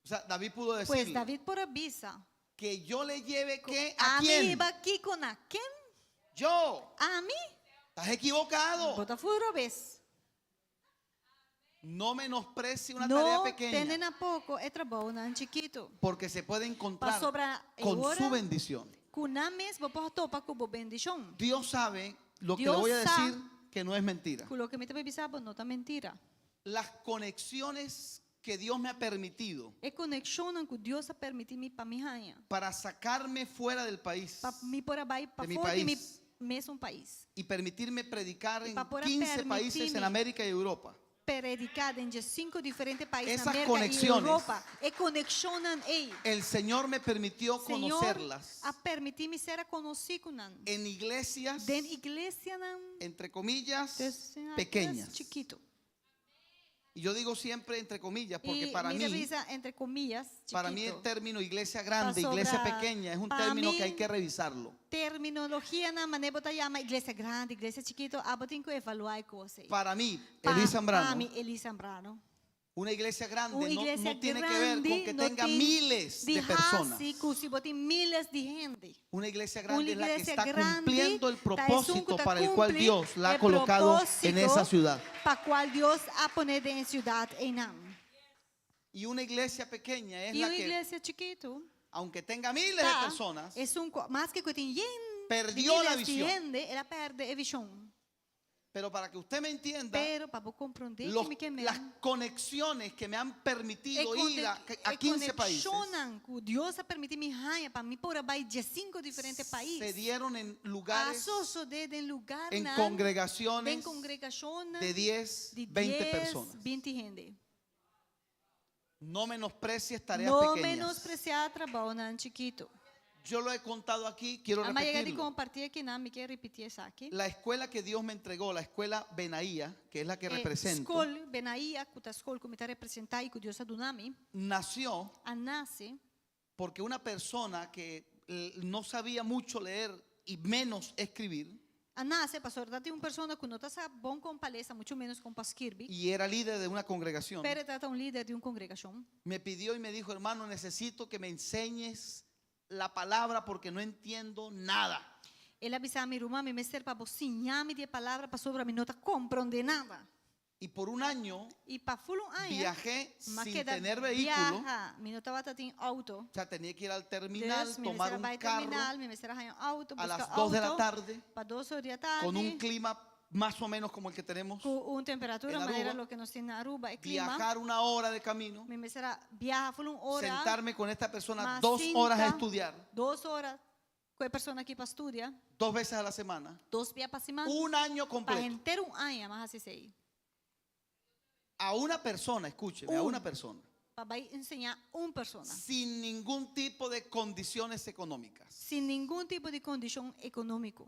O sea, David pudo Pues decirle David por a bisa, que yo le lleve qué a Ami quién. hiba kiko na ken? Yo. Ami? Estás equivocado. Bo ta full robes. No menosprecie una tarea No pequeña tene na poko e trabounan chikitu. porque se puede encontrar Pasobra e con ora su bendición. ku nan mes bo por topa ku bo bendishon. Dios sabe lo que le Dios voy a sa decir que no es mentira. Ku loke mi ta bai bisa bo no ta mentira. Las conexiones que Dios me ha permitido E konekshonnan ku Dios a permití mi pa mi haña. para sacarme fuera del país Pa mi por a bai De mi pafó di mi pais. mesun pais. y permitirme predicar Y en pa por a 15 países en permitimi América y Europa. prediká den 15 diferente pais na Esas Merka i conexiones. Europa. E konekshonnan ei. El Señor me permitió Señor conocerlas a permití mi sera konosí ku nan. en iglesias, Den iglesianan entre comillas, des- pequeñas. chikitu. Y yo digo siempre entre comillas, porque I para mi ta mí, bisa entre komillas, para mí el chikitu. término iglesia grande, Pasobra, iglesia pequeña, es un pa término que mi- hay que revisarlo. Terminologianan manera bo ta yama iglesia grandi, iglesia chikitu, abo tin ku evaluá e kos ei. Para mí, Pa, Eli Zambrano, pa mi, Eli Zambrano. una iglesia grande Un no, iglesia no tiene que ver grandi con que no tenga tin miles di de personas. hasi ku si bo tin miles di hende. Una iglesia Un grande es la que iglesia está grandi cumpliendo el ta esun ku propósito ta para el cual kumpli Dios la e ha colocado en propósito esa ciudad. pa kual Dios a pone den e siudat einan. Y una iglesia pequeña es I la un que, iglesia chikitu aunque tenga miles de ta personas, esun ku maske ku tin yen di perdió la miles di visión. hende, el a pèrdè e vishon. Pero para que usted me entienda, Pero pa bo komprondé los- ki mi ke men, las conexiones que me han e permitido ir a, a e 15 países konekshonnan ku Dios a permití mi haña pa mi por a bai diesinko diferente se pais dieron en a lugares, sosodé den en lugarnan, den congregaciones kongregashonnan de 10, di 20 dies, personas. 20 hende. No menosprecies tareas No pequeñas. menospresiá trabounan chikitu. Yo lo he contado aquí, quiero Ami a yega di repetirlo. kompartí akinan, mi ke ripití esaki. La escuela que Dios me entregó, la escuela Benaía, que es la que E represento, skol Benaía, ku ta skol ku mi ta representá i ku Dios a duna mi, nació a nase porque una persona que no sabía mucho leer y menos escribir, A nase pasobra ta tin un persona ku no ta sa bon kon pa lesa, muchu ménos kon pa skirbi, y era líder de una congregación, pero e tabata un lider di un kongregashon. me pidió y me dijo, hermano, necesito que me enseñes la palabra porque no entiendo nada. El a bisa mi, Ruman, mi mester pa bo siña mi di e palabra pasobra mi no ta komprondé nada. Y por un año I pa full un aña, viajé m'a sin keda tener vehículo. viaha, mi no tabata tin auto. O sea, tenía que ir al terminal, Dus mi tomar mester a un bai carro terminal, mi mester a haña un auto, a buska las 2 de la auto tarde pa dos or di con un atardi, clima más o menos como el que tenemos, ku un temperatura en manera Aruba, loke nos tin na Aruba, e clima. viajar una hora de camino, Mi mester a viaha full un ora, sentarme con esta persona m'a 2 horas a sinta estudiar, 2 ora ku e persona aki pa studia, 2 veces a la semana, dos bia pa siman, un año pa completo. henter un aña m'a hasi esei. A una persona, escúcheme, a Un. una persona, Pa bai enseñá un persona. sin ningún tipo de condiciones económicas. Sin ningun tipo di kondishon ekonómiko.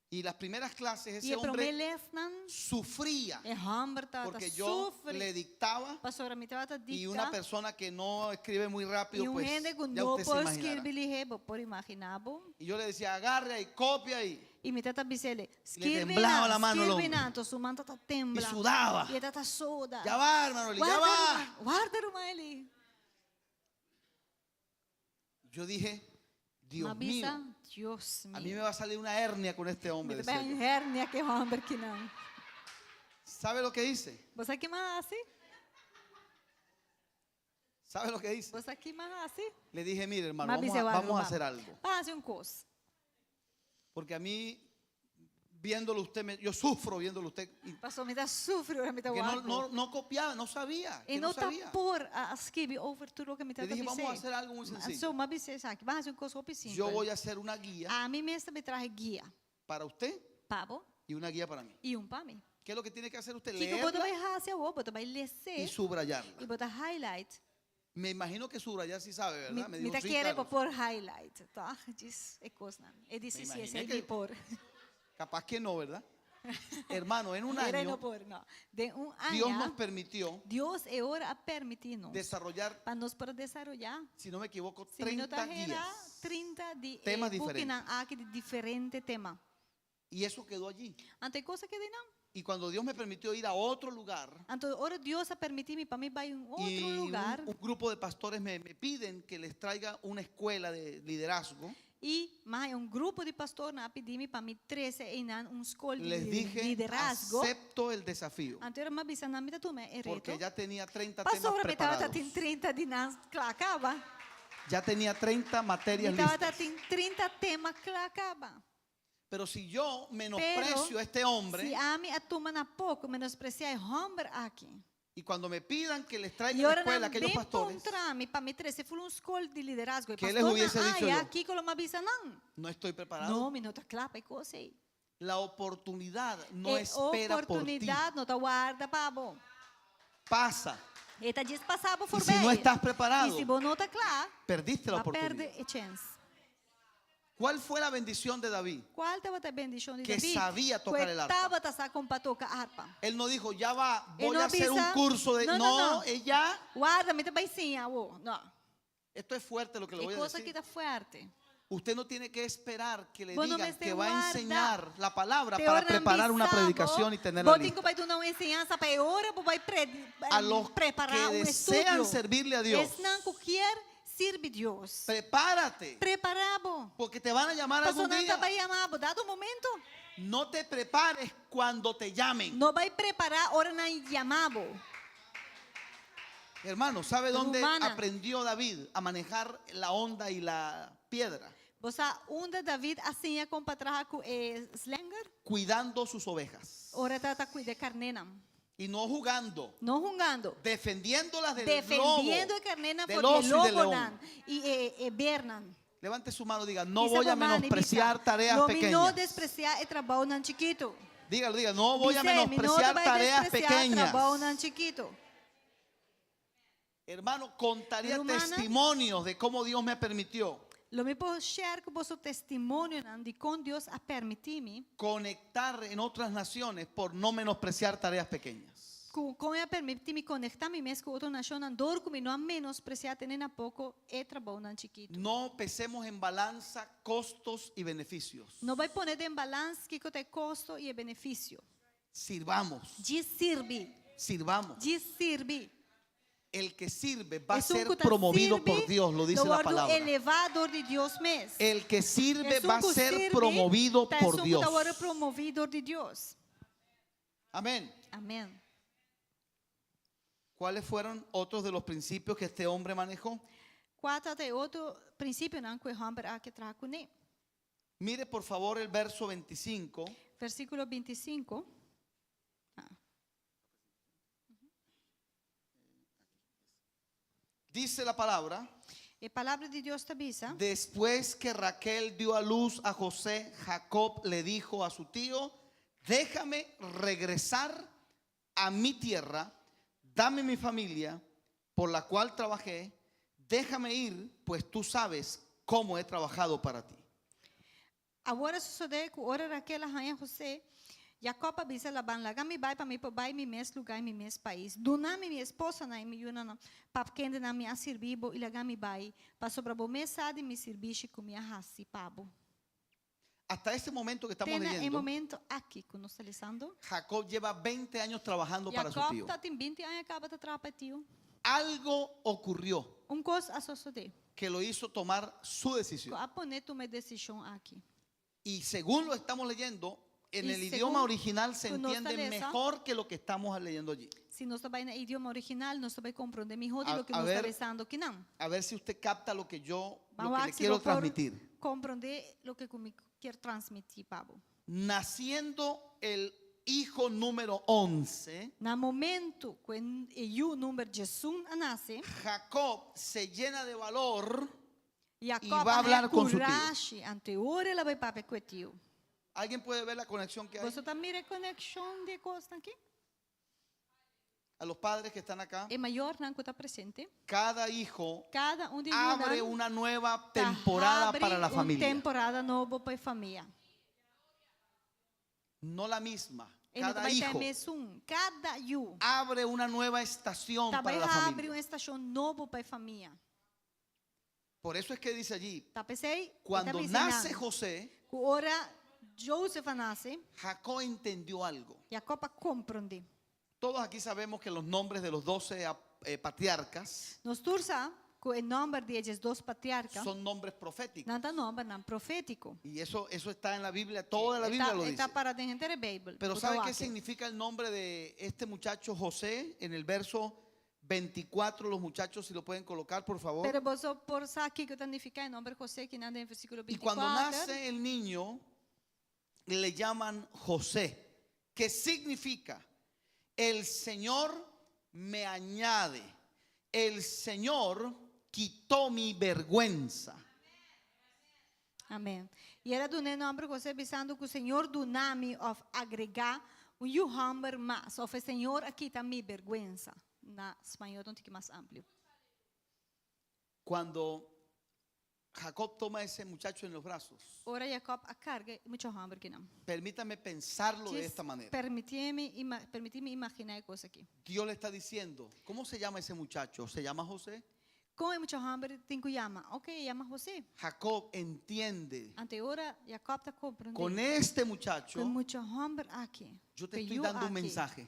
Y las primeras clases I ese e promé hombre lesnan, sufría e hòmber tabata porque yo sufri. le dictaba Pasobra mi tabata y una dikta. persona que no escribe muy rápido, I un pues hende ku ya no usted se por imaginará. skirbi lihé, bo por imaginá bo. Y yo le decía, agarre ahí, copia ahí. I mi tabata bis'é, Le skirbi temblaba nan, la mano al skirbi hombre. nan, anto su man tabata Y tembla. sudaba. I e tabata soda. Ya va, hermano Eli, ya Warda va. ruman, warda ruman Eli. Yo dije, Dios M'a bisa, mío, Dios a mí mío. me va a salir una hernia con este hombre. Mi ta decía bai yo. hernia ku e hòmber akinan. ¿Sabe lo que hice? Bo sa ki m'a hasi? ¿Sabe lo que hice? Bo sa ki m'a hasi? Le dije, mire, hermano, M'a vamos bis'é a, wak, vamos a ruman, hacer algo. Ban hasi un kos. Porque a mí, viéndolo usted, yo sufro viéndolo usted. Y Paso mi ta sufri ora mi ta que no, wak. no, no copiaba, no sabía. E Que no no ta sabía. por a skirbi over tur loke mi Le tabata dije, vamos a bis'é. hacer algo muy sencillo. So, m'a bis'é esaki. Ban hasi un kos hopi Yo simpel. voy a hacer una guía Ami mes ta bai traha guia. para usted Pa bo y una guía para mí. i un pa mi. ¿Qué es lo que tiene que hacer usted? Kiko bo ta Leerla bai hasi awor, bo ta bai y lese subrayarla. i bo ta highlight. Me imagino que subrayar sí sabe, Mi, ¿verdad? Me mi dijo, ta sí, kere claro. bo por highlight. Toch? Djis e kosnan. E di Me si, si, imaginé esei que mi por. Capaz que no, ¿verdad? Hermano, en un Era año no por, no. Den un Dios nos aña, permitió Dios e ora a permití nos desarrollar, pa nos por desaroyá. si no me equivoco, Si mi no 30 ta hera, guías. 30 di e Temas bukinan diferentes. aki di diferente tema. Y eso quedó allí. Anto e kos a keda einan. Y cuando Dios me permitió ir a otro lugar, Anto ora Dios a permití mi pa mi bai un y otro lugar. un grupo de pastores me piden que les traiga una escuela de liderazgo, I mas un grupo di pastornan a pidi mi pa mi trese einan un skol di les dije, liderazgo. acepto el desafío, Anto ora mi a bisa nan mi ta tuma e reto. porque ya tenía 30 temas Pasobra mi tabata preparados. tin 30 di nan kla kaba. Ya tenía 30 materias Mi tabata listas. tin 30 tema kla kaba. Pero si yo Pero menosprecio a este hombre si ami a tuma na poko, menospresiá e hòmber aki. y cuando me pidan que les traiga I la ora escuela a nan aquellos bin pastores, puntra mi pa mi trese full un skol di liderazgo. E ¿Qué les pastornan hubiese dicho aya, yo? kiko lo mi a bisa nan? No estoy preparado. No, mi no ta kla pa e kos ei. La oportunidad no E espera por ti. oportunidat no ta warda pa bo. Pasa. E ta djis pasa bo Y si forbei. no estás preparado, I si bo no ta kla, perdiste la bo a pèrdè oportunidad. e chèns. ¿Cuál fue la bendición de David? Kual tabata e bendishon di Que David? sabía Ku tocar e el arpa. tabata sa kon pa toka arpa. Él no dijo, ya va, Él voy no a hacer un avisa. curso de... No, no, No, no. ella... Warda, mi ta bai siña awo. No. Esto es fuerte lo que le E voy a kos aki decir. ta fuerte. Usted no tiene que esperar que le Bo no digan mester que va a warda. enseñar la palabra Te para ora preparar una bisa bo, predicación y tenerla bo tin lista. ku bai duna un enseñansa pa e ora bo bai pre, A los prepará que un desean estudio. servirle a Dios. Esnan ku kier sirbi Dios. Prepárate, Prepará bo. porque te van a llamar algún Pasobra nan día. ta bai yama bo dado momento. No te prepares cuando te llamen. No bai prepará ora nan yama bo. Hermano, ¿sabe dónde Rumana. aprendió David a manejar la honda y la piedra? Bo sa unda David a siña kon pa traha ku e slenger? Cuidando sus ovejas. Ora e tabata kuida e karnénan. Y no jugando, No hungando. defendiéndolas del Defendiendo lobo, e karnénan del for di e oso y del león. lobonan i e e bernan. Levante su mano y diga, no Bisa voy a bo man i bisa, menospreciar tareas Lo mi no pequeñas. despresiá e trabounan chikitu. Dígalo, diga, no voy a Bis'é, mi no menospreciar ta bai tareas despresiá pequeñas. trabounan chikitu. Hermano, contaría Rumana. testimonios de cómo Dios me permitió Lo mi por share ku boso testimonionan di kon Dios a permití mi conectar en otras naciones por no menospreciar tareas pequeñas. ku kon e a permití mi konektá mi mes ku otro nashonnan dor ku mi no a menospresiá tene na poko e trabounan chikitu. No pesemos en balanza costos y beneficios. No bai pone den balans kiko ta e kosto i e benefisio. Sirvamos, Djis sirbi. sirvamos. Djis sirbi. El que sirve va a Esun ser ku ta promovido sirbi por Dios, lo dice lo la wòrdu palabra. elevá dor di Dios mes. El que sirve Esun va a ku ser sirbi promovido ta por esun ku Dios. ta wòrdu promoví dor di Dios. Amén. Amén. ¿Cuáles fueron otros de los principios que este hombre manejó? Kua ta e otro prinsipionan ku e hòmber aki a traha kuné? Mire por favor el verso 25. Versíkulo 25. Dice la palabra, E palabra di Dios ta bisa. después que Raquel dio a luz a José, Jacob le dijo a su tío, déjame regresar a mi tierra, dame mi familia por la cual trabajé, déjame ir, pues tú sabes cómo he trabajado para ti. Awor a sosodé ku ora Raquel a haña José, Jakòb a bisa Laban, Laga mi bai pa mi por bai mi mes lugá i mi mes pais. Duna mi mi esposanan i mi yunanan, pa kendenan mi a sirbi bo, i laga mi bai, pasobra bo mes sa di mi sirbishi ku mi a hasi pa bo. Hasta ese momento que estamos Te na e leyendo, momento aki ku nos ta lesando, Jacob lleva 20 años trabajando para su Jakòb tío. ta tin binti aña kaba ta traha pa e tio. Algo ocurrió Un kos a sosodé que lo hizo tomar su ku decisión. a pone tuma e desishon aki. Y según lo estamos leyendo, en Y el según idioma original se ku nos ta entiende lesa, mejor que lo que estamos leyendo allí. Si nos ta bai na e idioma original, nos ta bai komprondé mihó di A- loke a nos ta ver, lesando kinan. A ver si usted capta lo que yo lo Ban que le wak si quiero bo por transmitir. komprondé loke ku mi kier transmití pa bo. Naciendo el hijo número 11, Na momento ku e yu number diesun a nase, Jacob se llena de valor y Jacob va a a hablar haña con su tío. kurashi, anto e ora el a bai papia ku e tio. ¿Alguien puede ver la conexión que hay? Boso ta mira e konekshon di e kosnan aki? A los padres que están acá, E mayornan ku ta presente, cada hijo kada un di abre yunan una nueva ta temporada habri para la un familia. temporada nobo pa e famia. No la misma. E no ta Cada bai ta hijo mesun. Kada yu abre una nueva estación ta para bai la habri familia. un estashon nobo pa e famia. Por eso es que dice allí, Ta p'esei, e ta cuando bisa nace nan, José, ku ora Joseph a nase, Jacob entendió algo. Jacob a komprondé. Todos aquí sabemos que los nombres de los 12 eh, patriarcas Nos tur sa ku e nòmber di e diesdos patriarka son nombres proféticos. nan ta nòmbernan profétiko. Y eso, eso está en la Biblia, toda la E Biblia ta, lo e dice. ta para den henter e Beibel. Pero Bo ta ¿sabe qué wak. significa el nombre de este muchacho José? En el verso 24, los muchachos, si lo pueden colocar, por favor. Pero boso por sa kiko ta nifiká e nòmber José kinan den versíkulo Y cuando 24. nace el niño, le llaman José, que significa, el Señor me añade, el Señor quitó mi vergüenza. Amèn. I el a duna e nòmber José bisando ku Señor duna mi òf agregá un yu hòmber mas òf e Señor a kita mi bèrgwensa. Na spañó ta un tiki mas amplio. Cuando Jacob toma ese muchacho en los brazos. Ora Jacob a karga e mucha hòmber kinan. Permítame pensarlo de Djis esta manera. permitié mi ima permití mi imaginá e kos aki. Dios le está diciendo, ¿cómo se llama ese muchacho? ¿Se llama José? Kon e mucha hòmber tin ku yama? Ok, e yama José. Jacob entiende. Anto e ora Jacob ta komprendé. Con este muchacho. Ku e mucha hòmber aki. Yo te ku e estoy yu dando un aki. mensaje.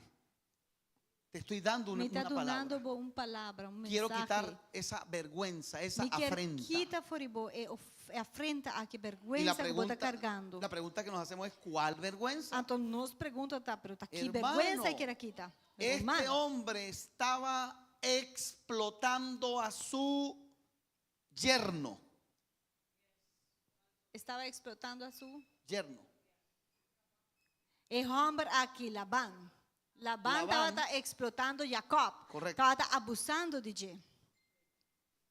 Te estoy dando una, Mi ta una palabra. dunando bo un palabra, un Quiero mensahe. quitar esa vergüenza, esa Mi kier afrenta. kita for di bo e of- e afrenta aki, Y la bergüensa ku bo ta pregunta, kargando. la pregunta que nos hacemos es, ¿cuál vergüenza? Anto nos pregunta ta, pero ta ki Hermano, bergüensa e kier a kita? Este Ruman, hombre estaba explotando a su yerno. Estaba explotando a su Yerno. E hòmber aki, Laban. Laban Laban. tabata eksplotando Jakòb. Correcto. Tabata abusando di dje.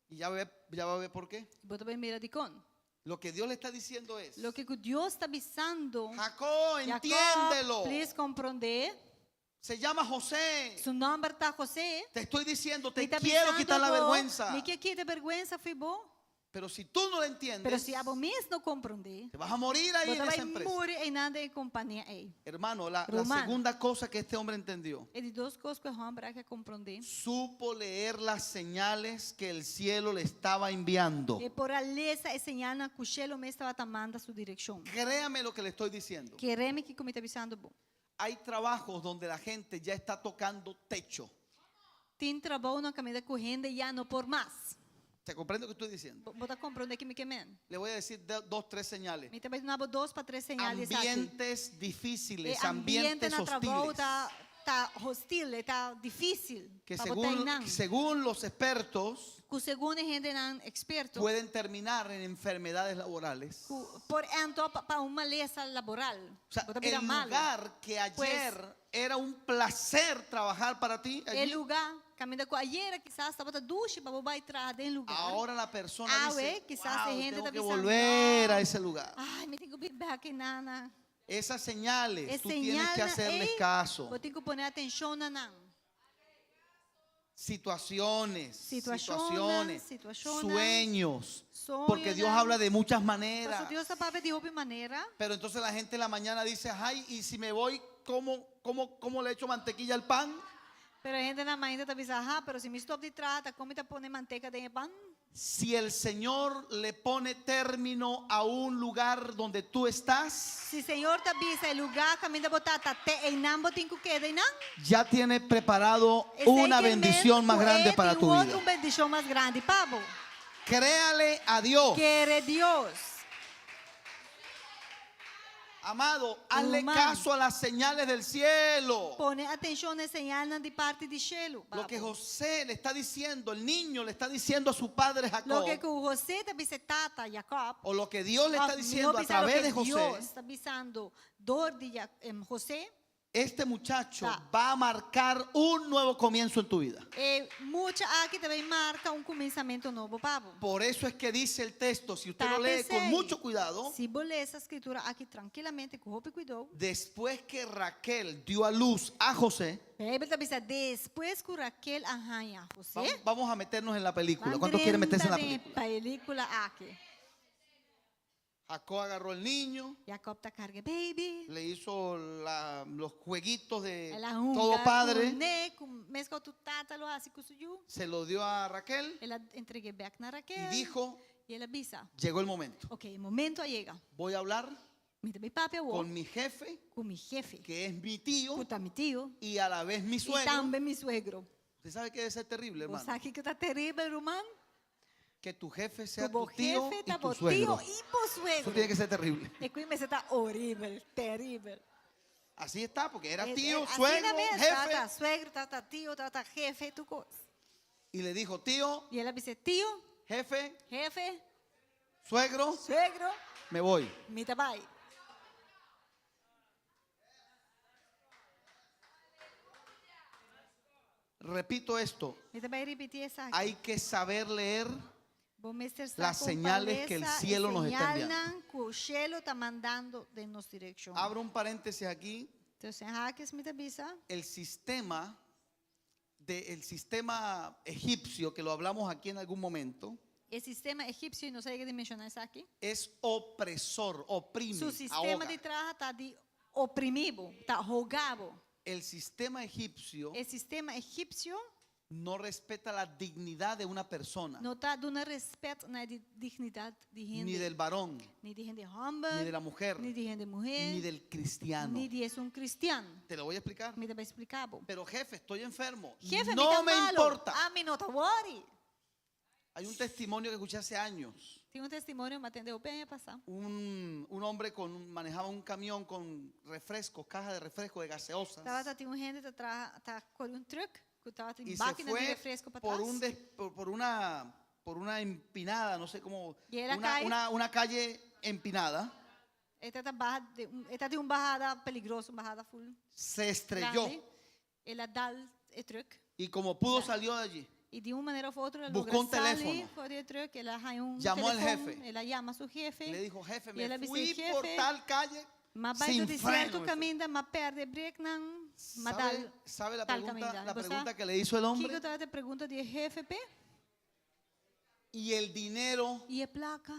Y ya ve, ya va a ver por qué. Bo ta bai mira dikon. Lo que Dios le está diciendo es, Loke ku Dios ta bisando, Jacob, Jakòb, entiéndelo. please komprondé. Se llama José. Su nòmber ta José. Te estoy diciendo, te Mi ta quiero bisando quitar la bo, vergüenza. Mi ke kita e bèrgwensa fo'i bo. Pero si tú no lo entiendes, Pero si abo mes no komprondé, te vas a morir ahí bo en ta esa bai empresa. muri einan den e kompania ei. Hermano, la, la Ruman. segunda cosa que este hombre entendió, E di dos kos ku e hòmber aki a komprondé. supo leer las señales que el cielo le estaba enviando. E por a lesa e señalnan ku shelu mes tabata manda su direkshon. Créame lo que le estoy diciendo. Kere mi kiko mi ta bisando bo. Hay trabajos donde la gente ya está tocando techo. Tin trabounan kaminda ku hende ya no por mas. ¿Se comprende lo que estoy diciendo? Bo, bo ta komprondé ki mi ke men? Le voy a decir dos, tres señales. Mi ta bai duna bo dos pa tres señal di esaki. Ambientes difíciles, E ambiente ambientes na trabou hostiles. ta ta hostil, e ta difísil Que pa bo ta según, einan. según los expertos Ku segun e hendenan eksperto, pueden terminar en enfermedades laborales. ku por end up pa un malesa laboral. O sea, Bo ta bira el malu. lugar que Pues, ayer era un placer trabajar para ti, E allí, lugá kaminda ku ayera kisas tabata dushi pa bo bai traha den lugar. ahora la persona Awe, dice, kisas e "Wow, hende tengo ta que bisando, volver a "No, ese lugar. Ai, mi tin ku bin bèk einan na. Esas señales, E tú tienes que señalnan hacerles ei, caso. bo tin ku pone atenshon na nan. Situaciones, Situashonnan, situaciones, situashonnan, sueños. Porque Dios soñonan. habla de muchas maneras. Pasobra Dios ta papia di hopi manera. Pero entonces la gente en la mañana dice, ay, y si me voy, ¿cómo, cómo, cómo le echo mantequilla al pan? Pero e hendenan mainta ta bisa, Aha, pero si mi stop di traha, ta kon mi ta pone manteka den e pan? Si el Señor le pone término a un lugar donde tú estás, Si Señor ta bisa e lugá kaminda bo ta, ta te einan bo tin ku keda einan. ya tiene preparado Esei una ke men bendición más ku grande e para tin tu otro vida. un bendishon mas grandi pa bo. Créale a Dios. Kere Dios. Amado, hazle Ruman. caso a las señales del cielo. Pone atenshon na e señalnan di parti di shelu. Lo que José le está diciendo, el niño le está diciendo a su padre Jacob, Loke ku José ta bisa e tata Jacob, o lo que Dios le está òf diciendo mihó a bisa través loke de José, Dios ta bisando dor di José, este muchacho Ta. va a marcar un nuevo comienzo en tu vida. E mucha aki ta bay marca un cuminsamentu nobo pa bo. Por eso es que dice el texto, si usted Ta lo lee con p'esei, mucho cuidado, Si bo lesa scritura aki trankilamente cu hopi cuidou, después que Raquel dio a luz a José, Bijbel ta bisa despues cu Raquel a haña José, vamos a meternos en la película. Van ¿Cuántos quieren meterse en la drenta den película? pelicula aki. Jacob agarró el niño, Jacob ta carga e baby. le hizo la, los jueguitos de El a hunga todo padre, kuné, ku meskos tur tata lo hasi ku su yu. se lo dio a Raquel El a entreg'é bèk na y Raquel. dijo, I el a bisa, llegó el momento, Ok, e momento a yega. voy a hablar Mi ta bai papia awor con mi jefe, ku mi jefe, que es mi tío ku ta mi tio y a la vez mi i suegro. tambe mi suegro. Usted sabe que debe ser terrible, Bo hermano. sa kiko ta teribel, ruman? Que tu jefe sea Ku bo tu tío jefe y ta tu bo suegro. tio i bo Eso suegro. tiene que ser terrible. E kui mester ta horibel, teribel. Así está, porque era E, e, tío, asina suegro, mes, jefe. Tata suegro, tata tio, tata jefe, tur kos. Y le dijo, tío, I el a bisa, tio, jefe, jefe, suegro, suegro, me voy. mi ta bai. Repito esto, Mi ta bai ripití esaki. hay que saber leer Bo mester sa Las ku señales que el pa lesa e cielo nos está enviando. señalnan ku shelu ta mandando den nos direkshon. Abro un paréntesis aquí. Tussen haakjes mi ta bisa. El sistema del sistema egipcio, que lo hablamos aquí en algún momento, E sistema egipsio, i nos a yega di menshoná esaki. es opresor, oprime, Su sistema ahoga. di traha ta di oprimí bo, ta hogá bo. El sistema egipcio E sistema egipsio no respeta la dignidad de una persona, no ta duna rèspèt na e dignidat di hende, ni del varón, ni di hende hòmber, ni de la mujer, ni di hende muhé, ni del cristiano. ni di esun kristian. Te lo voy a explicar. Mi ta bai splika bo. Pero jefe, estoy enfermo. Jefe, mi no ta me malo. importa. Ami no ta wòri. Hay un testimonio que escuché hace años. Tin un testimonio m'a tende hopi aña pasá. Un hombre manejaba un camión con refrescos, caja de refresco, de gaseosas. Tabata tin un hende ta traha ta kore un truck ku tabata Y tin se bakina di fue refresco por, patras. un des- por, por una, por una empinada, no sé cómo, Y era una, calle. una calle empinada. E ta baha di un e ta tin un bahada peligroso, un bahada full Se estrelló grandi. El a dal e truck. y como pudo salió de allí. I di un manera of otro el a Buscó logra un sali teléfono. for di e truck, el a haña un Llamó al telefon, jefe. el a yama su jefe. Le dijo, jefe, I el a me bisa, fui por Jefe, tal calle m'a bai sin tur di freno. cierto Me fui. caminda, m'a perde breknan, m'a ¿Sabe, dal sabe la tal pregunta, caminda. la Bo sa pregunta que le hizo el hombre? kiko tabata e pregunta di e jefe p'e? Y el dinero. I e plaka.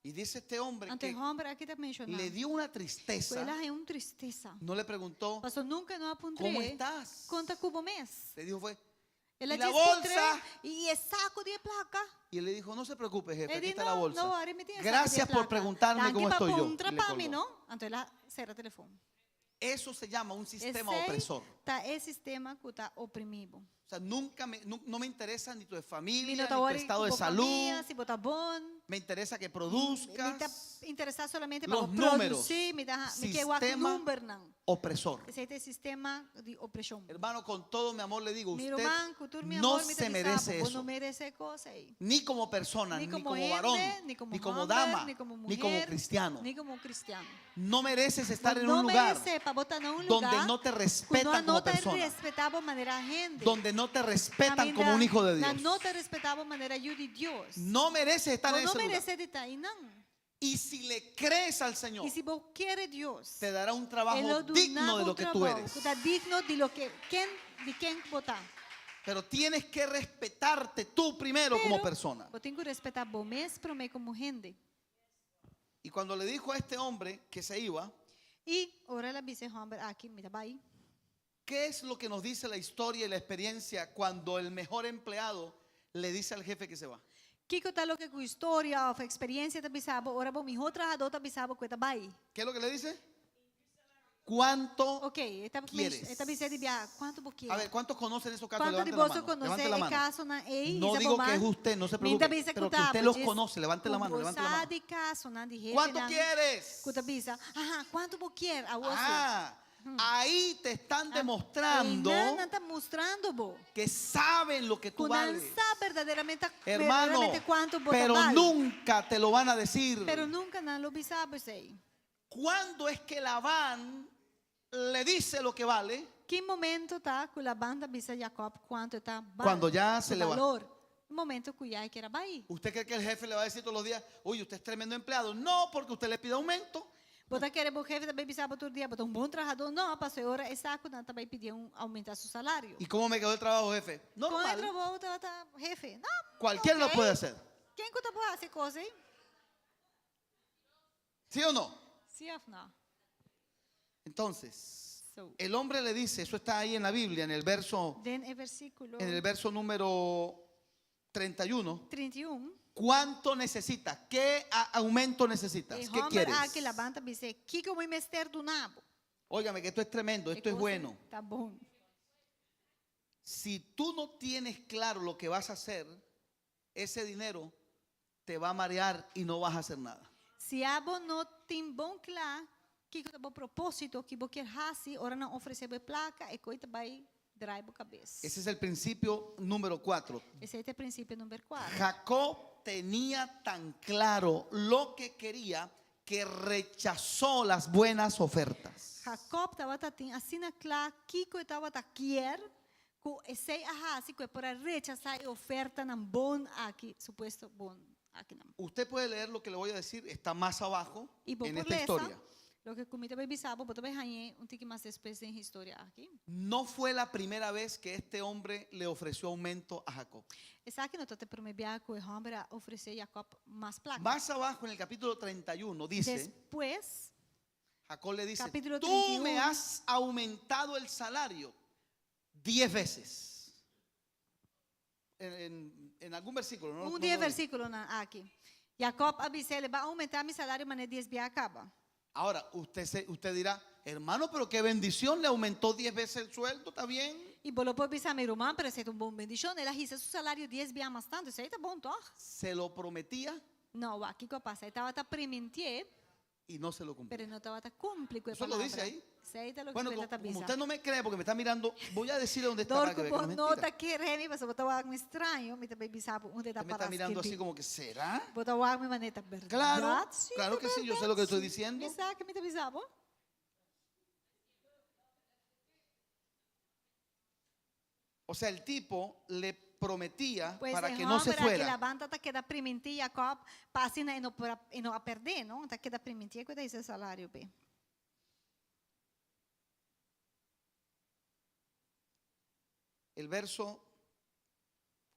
Y dice este hombre Anto e que hòmber aki ta menshoná le dio una ku tristeza. el a haña un tristesa. No le preguntó, Paso nunka no a puntr'é ¿cómo estás? kon ta ku bo mes. Le dijo, fue, El a ¿y la djis puntr'é bolsa? i e saku di e plaka. Y él le dijo, no se preocupe, jefe, E aquí di, está la no, bolsa. no wòri, mi tin e saku di e Gracias por plaka. preguntarme Danki cómo pa estoy yo. puntra Y le pa mi, colgó. no? Anto el a sera telefòn. Eso se llama un sistema Esei opresor. ta e sistema ku ta oprimí bo. O sea, nunca me, no, no me interesa ni tu Mi familia, no ni ta tu wòri estado ku de bo salud. famia, si bo ta bon. Me interesa que Mi ta produzcas. interesá solamente pa Los bo números. produsí, mi ta mi ke wak Sistema numbernan. opresor. Esei ta e sistema di opreshon. Hermano, con todo mi amor le digo, Mi usted ruman, ku tur mi no amor, mi ta se bisa merece bo, bo eso. no meresé e kos ei. Ni como persona, Ni ni como como hende, varón, ni como ni como homber, dama, ni como ni como mujer, cristiano. ni como cristian. No mereces estar Bo en no un lugar meresé pa bo ta na un donde lugá no te ku no respetan no como ta persona, respetá bo manera hende. donde no te respetan Kaminda como un hijo de nan Dios. no ta respetá bo manera yu di Dios. No mereces estar Bo en no ese lugar. meresé di ta einan. Y si le crees al Señor, I si bo kere Dios, te dará un e trabajo lo digno duna de bo lo que tú trabou eres. ku ta digno di loke ken di ken bo ta. Pero tienes que respetarte tú primero como Pero persona. bo tin ku respetá bo mes promé komo hende. Y cuando le dijo a este hombre que se iba, I ora el a bisa e hòmber aki, Mi ta bai. ¿qué es lo que nos dice la historia y la experiencia cuando el mejor empleado le dice al jefe que se va? Kiko ta loke ku historia òf eksperensia ta bisa bo ora bo mihó trahadó ta bisa bo ku e ta bai? ¿Qué es lo que le dice? ¿Cuánto Ok, e ta quieres? e ta bisa di biaha, kuantu bo kier? A ver, ¿cuántos conocen esos casos? Kuantu di Levanten la boso mano. konosé Levanten la e mano. kasonan ei? No Hisa bo digo que man. es usted, no se Mi ta preocupe, bisa ku pero que ta usted bo los djis conoce. Levante la ku mano, bo levante la sa mano. di kasonan di ¿Cuánto hefenan quieres? ku ta bisa, aha, kuantu bo kier? Awor sí. Ah, ahí te están demostrando Einan nan ta mustrando bo. que saben lo que tú Ku nan vales. sa verdaderamente, Hermano, verdaderamente kuantu bo ta pero bal. nunca te lo van a decir. Pero nunka nan lo bisa bo esei. ¿Cuándo es que Labán le dice lo que vale? Ki momento ta ku Laban ta bisa Jacob kuantu e ta bal? Cuando ya se Su le va. valor. Momento ku ya e kier a bai. ¿Usted cree que el jefe le va a decir todos los días, uy, usted es tremendo empleado? No, porque usted le pide aumento. Bo ta kere bo jefe ta bai bisa bo tur dia, bo ta un bon trahadó? No, paso e ora e sa ku nan ta bai pidi un aumenta su salario. ¿Y cómo me quedó el trabajo, jefe? Kon e Normal. trabou tabata, jefe? No, Cualquiera lo ok. puede hacer. Ken ku ta por hasi e kos ei? ¿Sí o no? Sí òf no? Entonces, So. el hombre le dice, eso está ahí en la Biblia, en el verso, Den e versíkulo en el verso número 31. 31, ¿Cuánto necesitas? ¿Qué aumento necesitas? e ¿Qué hòmber quieres? aki Laban ta bis'é, Kiko mi mester duna bo? Óigame, que esto es tremendo, E esto es kos bueno. ta bon. Si tú no tienes claro lo que vas a hacer, ese dinero te va a marear y no vas a hacer nada. Si abo no tin bon kla kiko ta bo propósito, ki bo kier hasi, ora nan ofresé bo e plaka, e koi ta bai drai bo kabes. Ese es el principio número 4. Esei ta e prinsipio number kuater. Jacob tenía tan claro lo que quería que rechazó las buenas ofertas. Jacob tabata tin asina kla kiko e tabata kier, Ku esei a hasi ku e por a rechasá e ofertanan bon aki, supuesto bon akinan. Usted puede leer lo que le voy a decir, está más abajo I bo en por esta lesa historia. loke ku mi ta bai bisa bo, bo ta bai hañ'é un tiki mas despues den historia aki. No fue la primera vez que este hombre le ofreció aumento a Jacob. Esaki no ta te promé biaha ku e hòmber a ofresé Jakòb mas plaka. Más abajo en el capítulo 31 dice, Despues, Jacob le dice, Capítulo tú me 31. has aumentado el salario 10 veces. En, en- en algún versículo, no, un no di e lo- versíkulonan aki, Jakòb a bis'é, Bo a oumentá mi salario manera dies biaha kaba. Ahora, usted, se- usted dirá, hermano, pero qué bendición, le aumentó 10 veces el sueldo, ¿está bien? I bo lo por bisa mi ruman, pero esei ta un bon bendishon. El a hisa su salario dies biaha mas tantu. Esei ta bon, tòg? Se lo prometía No, wak kiko a pasa. E tabata primintié, y no se lo cumplía. pero e no tabata kumpli ku e Eso lo palabra. dice ahí. Esei ta loke Bueno, ku e como, ta como bisa. usted no me cree porque me está mirando, voy a decirle dónde está Dor para que ku vea que bo no es no mentira. ta kere mi, pasobra bo ta wak mi straño, mi ta bai bisa bo unda e ta Usted me está pará mirando así skirbi. como que, ¿será? Bo ta wak mi manera, berdad? Claro, Sí, claro ta que sí, yo sé berdad, lo que estoy sí. diciendo. Mi sa ke mi ta bisa bo. O sea, el tipo le prometía Pues para e que no se hòmber aki fuera. Laban ta keda primintí Jakòb pa asina e no por a, e no a pèrdè, no? Ta keda primintí ku e ta hisa e salario p'e. El verso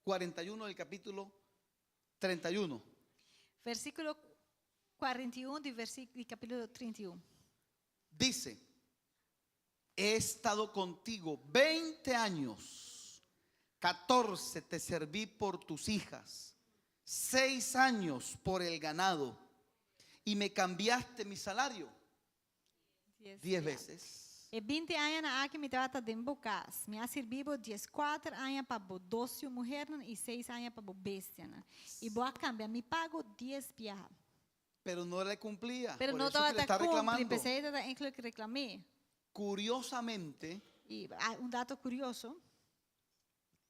41 del capítulo 31. Versíkulo 41 di versí, di kapítulo 31. Dice, he estado contigo 20 años, 14 te serví por tus hijas, 6 años por el ganado, y me cambiaste mi salario 10 veces. E binti añanan aki mi tabata den bo kas. Mi a sirbi bo dieskuater aña pa bo dos yu muhernan i seis aña pa bo bestianan. I bo a kambia mi pago dies biaha. Pero no le cumplía. Pero Por no eso que le tabata está kumpli, reclamando. p'esei e ta enkele reklam'é. Curiosamente, I un dato kurioso.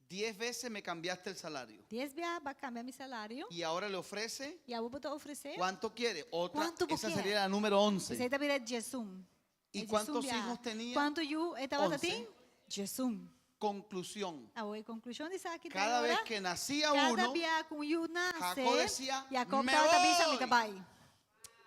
10 veces me cambiaste el salario. Dies biaha bo a kambia mi salario. Y ahora le ofrece I awor bo ta ofresé. ¿Cuánto quiere? Otra, Kuantu bo esa kier? sería la número 11. Esei ta bira diesun. ¿Y E diesun cuántos biaha. hijos tenía? Kuantu yu e tabata 11. tin? Diesun. Conclusión. Awor e konklushon di esaki ta Cada vez ora, que nacía kada uno, biaha ku un yu nase, Jacob decía, Jacob "Me tabata bisa, mi ta voy." bai.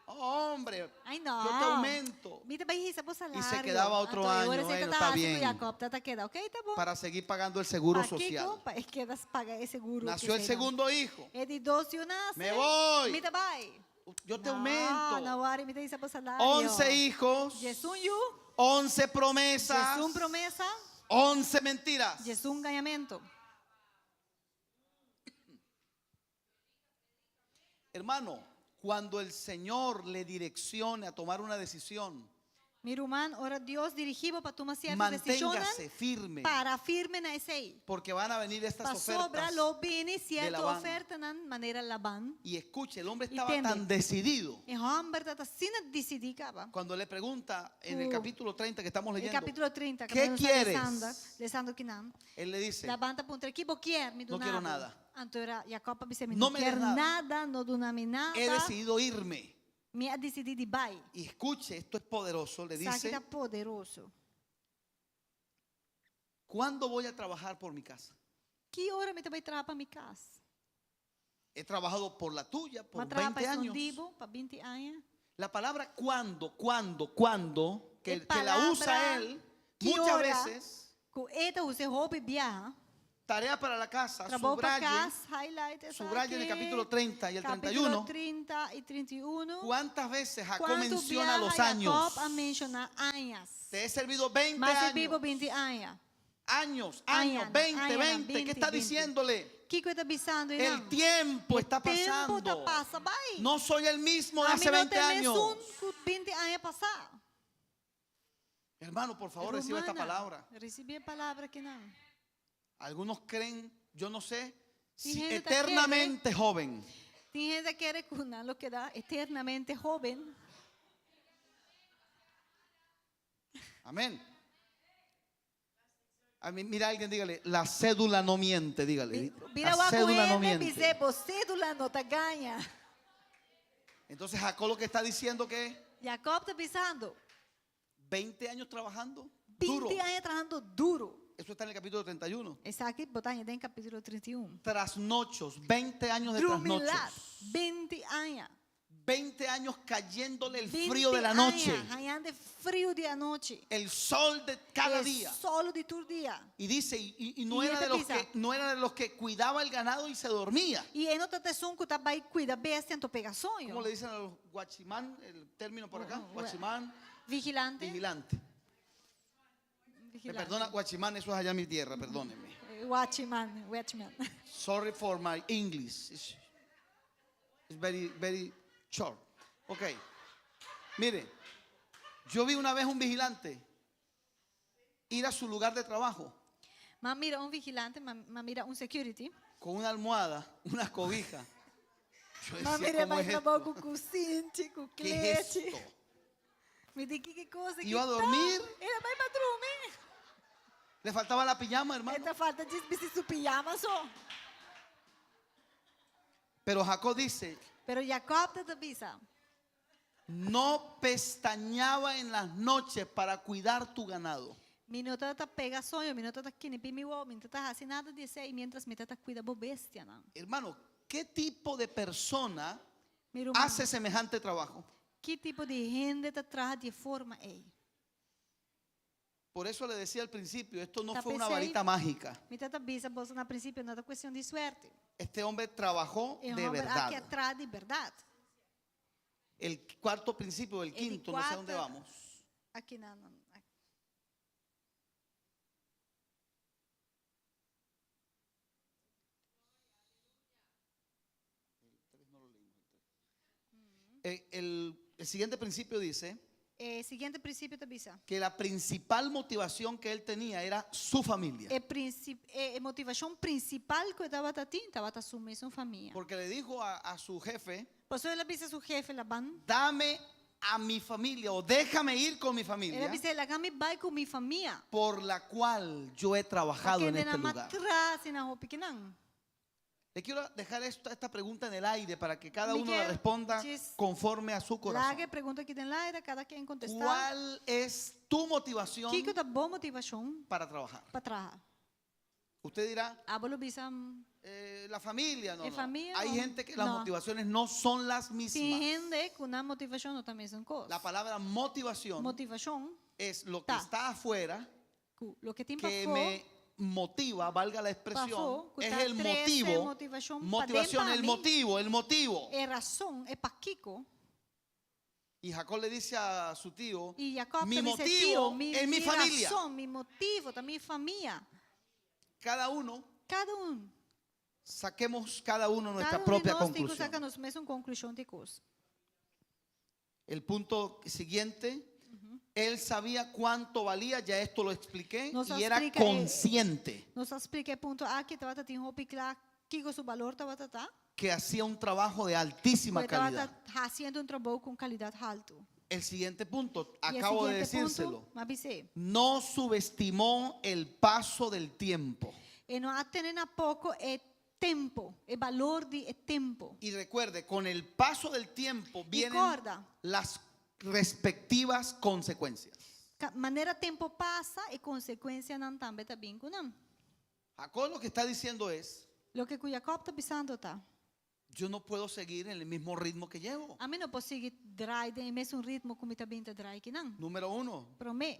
"Oh, hombre, Ay no. yo te aumento. Mi ta bai hisa bo salario. Y se quedaba otro Anto e año, ora esei bueno, ta está hasi ku bien. Jacob ta ta keda, ok, ta bon. Para seguir pagando el seguro Pakiko? social. Pa e keda paga e seguro. Nació el segundo hijo. E di dos yu nase. Me voy. Mi ta bai. Yo te No, aumento. no wari, mi ta hisa bo salario. 11 hijos. Diesun yu. 11 promesas. Diesun promesa. 11 mentiras. Diesun gañamento. Hermano, cuando el Señor le direccione a tomar una decisión, Mi ruman, ora Dios dirigí bo pa tuma cierto decisionnan, manténgase firme, para firme na esei. porque van a venir estas Pasobra ofertas. lo bini cierto Labán. ofertanan manera Labán. Y escuche, el hombre Y estaba tende. tan decidido. E homber tabata asina disidí kaba. Cuando le pregunta en el Uh, capítulo 30 que estamos E leyendo, capítulo 30, ¿qué nos quieres? Lesando, lesando kinan. Él le dice, Labán ta puntra, ki bo kier? Mi No duna quiero bo. nada. Anto era Jacob a bisa, mi No no me des kier nada. nada, no duna mi nada. he decidido irme. Mi a disidí di bai. Y escuche, esto es poderoso, le Esaki dice, ta poderoso. ¿cuándo voy a trabajar por mi casa? Ki ora mi ta bai traha pa mi kas? He trabajado por la tuya por M'a traha pa 20 años. esun di bo pa 20 aña. La palabra cuando, cuando, cuando, E que, que la palabra usa él ki muchas ora veces, ku e ta usa hopi biaha. tarea para la casa, Trabou pa subraye, kas, highlight esaki. subraye en el capítulo 30 y el Capítulo 31. 30 y 31. ¿Cuántas veces Jacob Kuantu menciona biaha los años? Jacob a menshoná añas. Te he servido 20 M'a sirbi bo años. 20 aña. Años, años, Añanan, 20, añanan, 20. ¿Qué 20, está 20. diciéndole? Kiko e ta bisando El einan? tiempo está Tempu ta pasando. pasa bai. No soy el mismo de Ami hace no 20 ta años. mesun ku 20 aña pasá. Hermano, por favor, reciba esta Rumana, palabra. Risibí e palabra akinan. Algunos creen, yo no sé, Tin si hende ta eternamente joven. Tin hende ta kere ku nan lo keda eternamente hóben. Amén. A mí, mira a alguien, dígale, la cédula no miente, dígale. Mira La wak ku cédula no hende miente. bis'é, bo sédula no ta gaña. Entonces Jacob lo que está diciendo que Jacob ta bisando, 20 años trabajando duro. 20 aña trahando duro. Eso está en el capítulo 31. Esaki bo ta haña den kapítulo 31. Trasnochos, 20 años de Drumi lat, trasnochos. 20 aña. 20 años cayéndole el 20 frío de la noche, aña, hañando friu di anochi. el sol de cada E día. solo di tur dia. Y dice, y no Y era esta de los pisa. que no era de los que cuidaba el ganado y se dormía. I e no tabata esun ku ta bai kuida bestia anto pega soño. ¿Cómo le dicen a los guachimán? El término por acá, guachimán, Vigilante. vigilante. Me Vigilante. perdona, guachimán, eso es allá en mi tierra, perdóneme. Watchman, watchman. Sorry for my English. It's very, very short. Ok. Mire, yo vi una vez un vigilante ir a su lugar de trabajo M'a mira un vigilante, m'a mira un security. con una almohada, una cobija. Yo M'a decía, mira ¿cómo bai es trabou esto? ku kusinchi, ku ¿Qué es klechi. esto? Mi di ki kos Iba a dormir. El a bai pa drumi. Le faltaba la pijama, hermano. E ta falta djis bisti su pijama so. Pero Jacob dice, Pero Jacob ta bisa. no pestañaba en las noches para cuidar tu ganado. Mi no tabata pega soño, mi no tabata kinipi mi wowo, mi no tabata hasi nada di esei mientras mi tabata kuida bo bestianan. Hermano, ¿qué tipo de persona Mi ruman, hace semejante trabajo? ki tipo di hende ta traha di e forma ei? Por eso le decía al principio, esto no Ta fue una p'esei. varita mágica. Mi tabata bisa boso na prinsipio, no ta kuestion di suerte. Este hombre trabajó E de hòmber aki a verdad. traha di bèrdat. El cuarto principio, el El quinto, no sé dónde cuarto. vamos. Aki na, na, aki. El siguiente principio dice E siguiente prinsipio ta bisa. que la principal motivación que él tenía era su familia. E, prinsip, e, e motivashon prinsipal ku e tabata tin, tabata su mesun famia. Porque le dijo a su jefe, Pasobra el a bisa su jefe Laban. dame a mi familia o déjame ir con mi El a familia bisa, laga mi bai ku mi famia. por la cual yo he trabajado en Pasobra este nan lugar. m'a traha asina hopi akinan. Le quiero dejar esta pregunta en el aire para que cada Mi uno la ke responda djis conforme a su corazón. Laga e pregunta aki den laira, kada ken kontestá. ¿Cuál es tu motivación Kiko ta bo motivashon para trabajar? pa traha? Usted dirá, Abo lo bisa la familia, no, E no. famia, Hay no. gente que las No. motivaciones no son las Tin mismas. hende ku nan motivashon no ta mesun kos. La palabra motivación Motivashon es lo que Ta. está afuera ku loke tin que pafó me motiva, valga la expresión, Pafó, ku es ta el trese motivo, motivashon paden motivación, pa el mi. motivo, el motivo. E rason, e pakiko. Y Jacob le dice a su tío, I Jacob mi ta bisa, motivo tio, mi, es mi mi familia. rason, mi motivo ta mi famia. Cada uno, Kada un, saquemos cada uno nuestra kada un di propia nos tin ku conclusión. saka nos mesun konklushon di kos. El punto siguiente, él sabía cuánto valía, ya esto lo expliqué, Nos y era explica, consciente Nos a splika e punto aki, tabata tin hopi kla kiko su balor tabata ta. que hacía un trabajo de altísima Ku e tabata calidad. hasiendo un trabou ku kalidat haltu. El siguiente punto, I e acabo de siguiente decírselo, punto, m'a bis'é. no subestimó el paso del tiempo. E no a tene na poko e tempu, e balor di e tempu. Y recuerde, con el paso del tiempo vienen kòrda. las respectivas consecuencias. Ka- Manera tempu pasa e konsekuensianan tambe ta bin ku nan. Jacob lo que está diciendo es, Loke ku Jacob ta bisando ta. yo no puedo seguir en el mismo ritmo que llevo. Ami no por sigui drai den e mesun ritmo ku mi ta bin ta drai akinan. Número uno. Promé.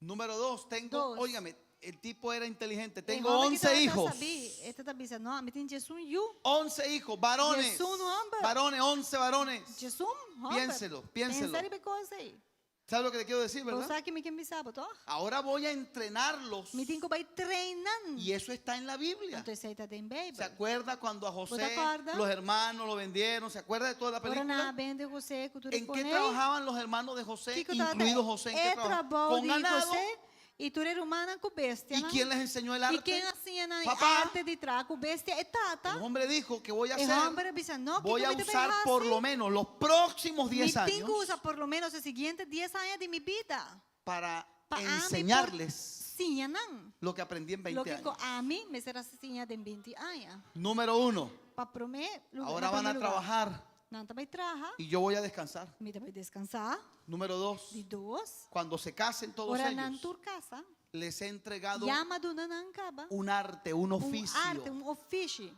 Número dos, tengo, Dos. óigame, el tipo era inteligente, E tengo hòmber ki 11 tabata hijos. sabí, e tabata bisa, no, mi tin 11 yu. 11 hijos, varones. 11 hòmber. Varones, 11 varones. 11 hòmber. Piénselo, piénselo. Pensa riba e kos ei. ¿Sabe lo que le quiero decir, verdad? Bo sa kiko mi ke bisa bo, toch? Ahora voy a entrenarlos. Mi tin ku bai train nan. Y eso está en la Biblia. Anto esei ta den ¿Se Beibel. acuerda cuando a José te acuerdas? los hermanos lo vendieron? ¿Se acuerda de toda la Ora nan a película? bende José, ku tur ¿En qué kos ei. trabajaban los hermanos de José, Kiko tabata incluido José? ¿En qué e trabajaban? trabou Con di ganado. José i tur e rumannan ku bestia. ¿Y quién les enseñó el I arte? ken a siña nan Papá. arte di traha ku bestia? E tata. El hombre dijo que voy a E hacer, hòmber a bisa, no, voy kiko a mi ta usar bai por hasi? lo menos los próximos Mi 10 tin años ku usa por lo menos e siguiente 10 aña di mi bida para pa ami por enseñarles siña nan lo que aprendí en 20 loke ku años. ami mester a siña den 20 aña. Número uno, Pa promé lugar, ahora na van promé a lugar, trabajar Nan ta bai traha, y yo voy a descansar. mi ta bai deskansá. Número dos, Di dos, cuando se casen todos ora nan ellos, tur kasa. Les he entregado Ya m'a duna nan kaba. un arte, un Un oficio. arte, un ofishi.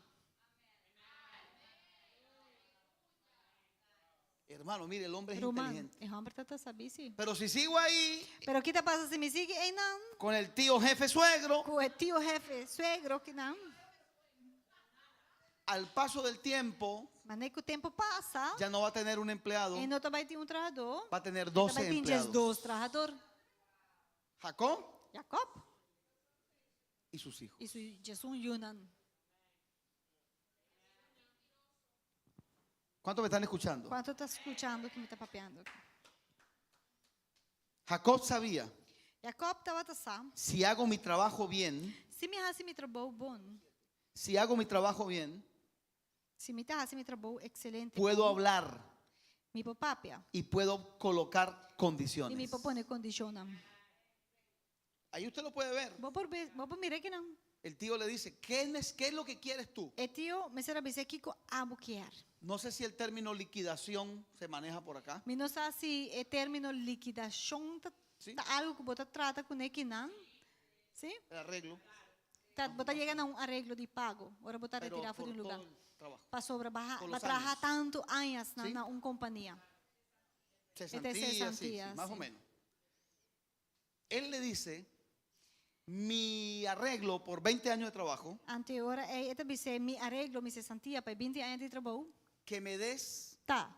Hermano, mire, el hombre es Ruman, inteligente. e hòmber ta sabí si. Pero si sigo ahí Pero ki ta pasa si mi sigui einan con el tío jefe suegro, ku e tio hefe suegro kinan? al paso del tiempo Manera ku tempu pasa, ya no va a tener un empleado, e no ta bai tin un trahadó, va a tener e ta 12 bai tin empleados. 12 trahador. Jacob Jacob y sus hijos. i su 11 yunan. ¿Cuántos me están escuchando? Kuantu ta skuchando ku mi ta papiando? Jacob sabía, Jacob tabata sa, si hago mi trabajo bien, si mi hasi mi trabou bon, si hago mi trabajo bien, si mi ta hasi mi trabou ekselente puedo bon, hablar mi por papia y puedo colocar i mi condiciones. por pone kondishonnan. Ahí usted lo puede ver. Bo por bo por mira akinan. El tío le dice, ¿qué es, qué es lo que quieres tú? E tio mester a bis'é kiko abo kier. No sé si el término liquidación se maneja por acá. Mi no sa si e término likidashon ta, Sí. ta algu ku bo ta trata kuné akinan. Sí? El arreglo. Ta, bo ta yega na un areglo di pago ora bo ta Pero retirá for por di un todo lugá. el trabajo. Pasobra bo Por a los traha años. tantu añas na Sí. na un kompania. Cesantía, Este sí, sí, cesantía, más o sí. menos. Él le dice, mi arreglo por 20 años de trabajo, Anto e ora ei e ta bis'é, Mi areglo, mi sesantia pa e binti aña di trabou que me des ta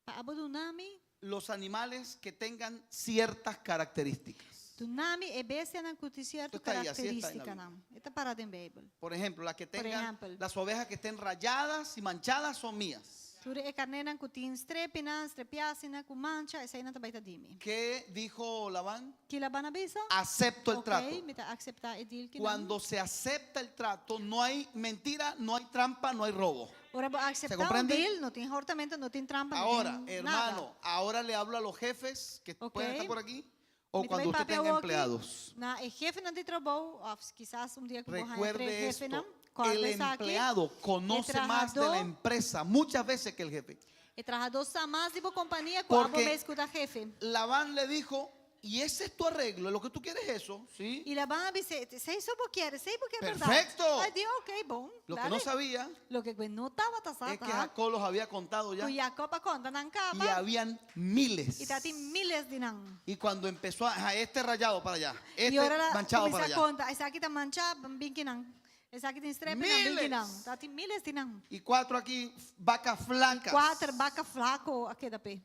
pa abo duna mi, los animales que tengan ciertas características. duna mi e bestianan ku tin sierto Esto está ahí, así está en la karakterístikanan. E ta para den Beibel. Por ejemplo, las que Por tengan, ehèmpel. las ovejas que estén rayadas y manchadas son mías. Tur e karnénan ku tin strepinan, strepiasinan, ku mancha, eseinan ta bai ta di mi. ¿Qué dijo Labán? Ki Laban a bisa? Acepto el Ok, trato. mi ta akseptá e deal kinan. Cuando se acepta el trato, no hay mentira, no hay trampa, no hay robo. Ora bo akseptá un comprende? deal, no tin hortamentu, no tin trampa, no Ahora, tin nada. hermano, ahora le hablo a los jefes que Ok. pueden estar por aquí o Mi ta cuando bai usted papia tenga awoki empleados. na e jefenan di trabou, òf kisas un dia ku bo haña Recuerde tres esto, jefenan, kòrda el esaki, empleado e conoce más de la trahadó empresa muchas veces que el jefe. E trahadó sa mas di bo kompania ku abo Porque mes ku ta jefe. Labán le dijo, y ese es tu arreglo, lo que tú quieres es eso, ¿sí? I Labán a bis'é, Esei so bo kier, esei bo kier bèrdat. Perfecto. El di, ok, bon, Lo que dale. no sabía Loke ku e no tabata sa es que ta Jacob los había contado ya ku Jacob a konta nan y kaba habían miles. i tatin miles di nan. Y cuando empezó a, ajá, este rayado para allá, I este ora el a manchado para kuminsá allá. konta, esaki ta manchá, bin kinan. Esaki tin strepi, nan bin Miles. kinan. Tatin miles di nan. Y cuatro aquí, vacas flacas. Kuater baka flako a keda p'e.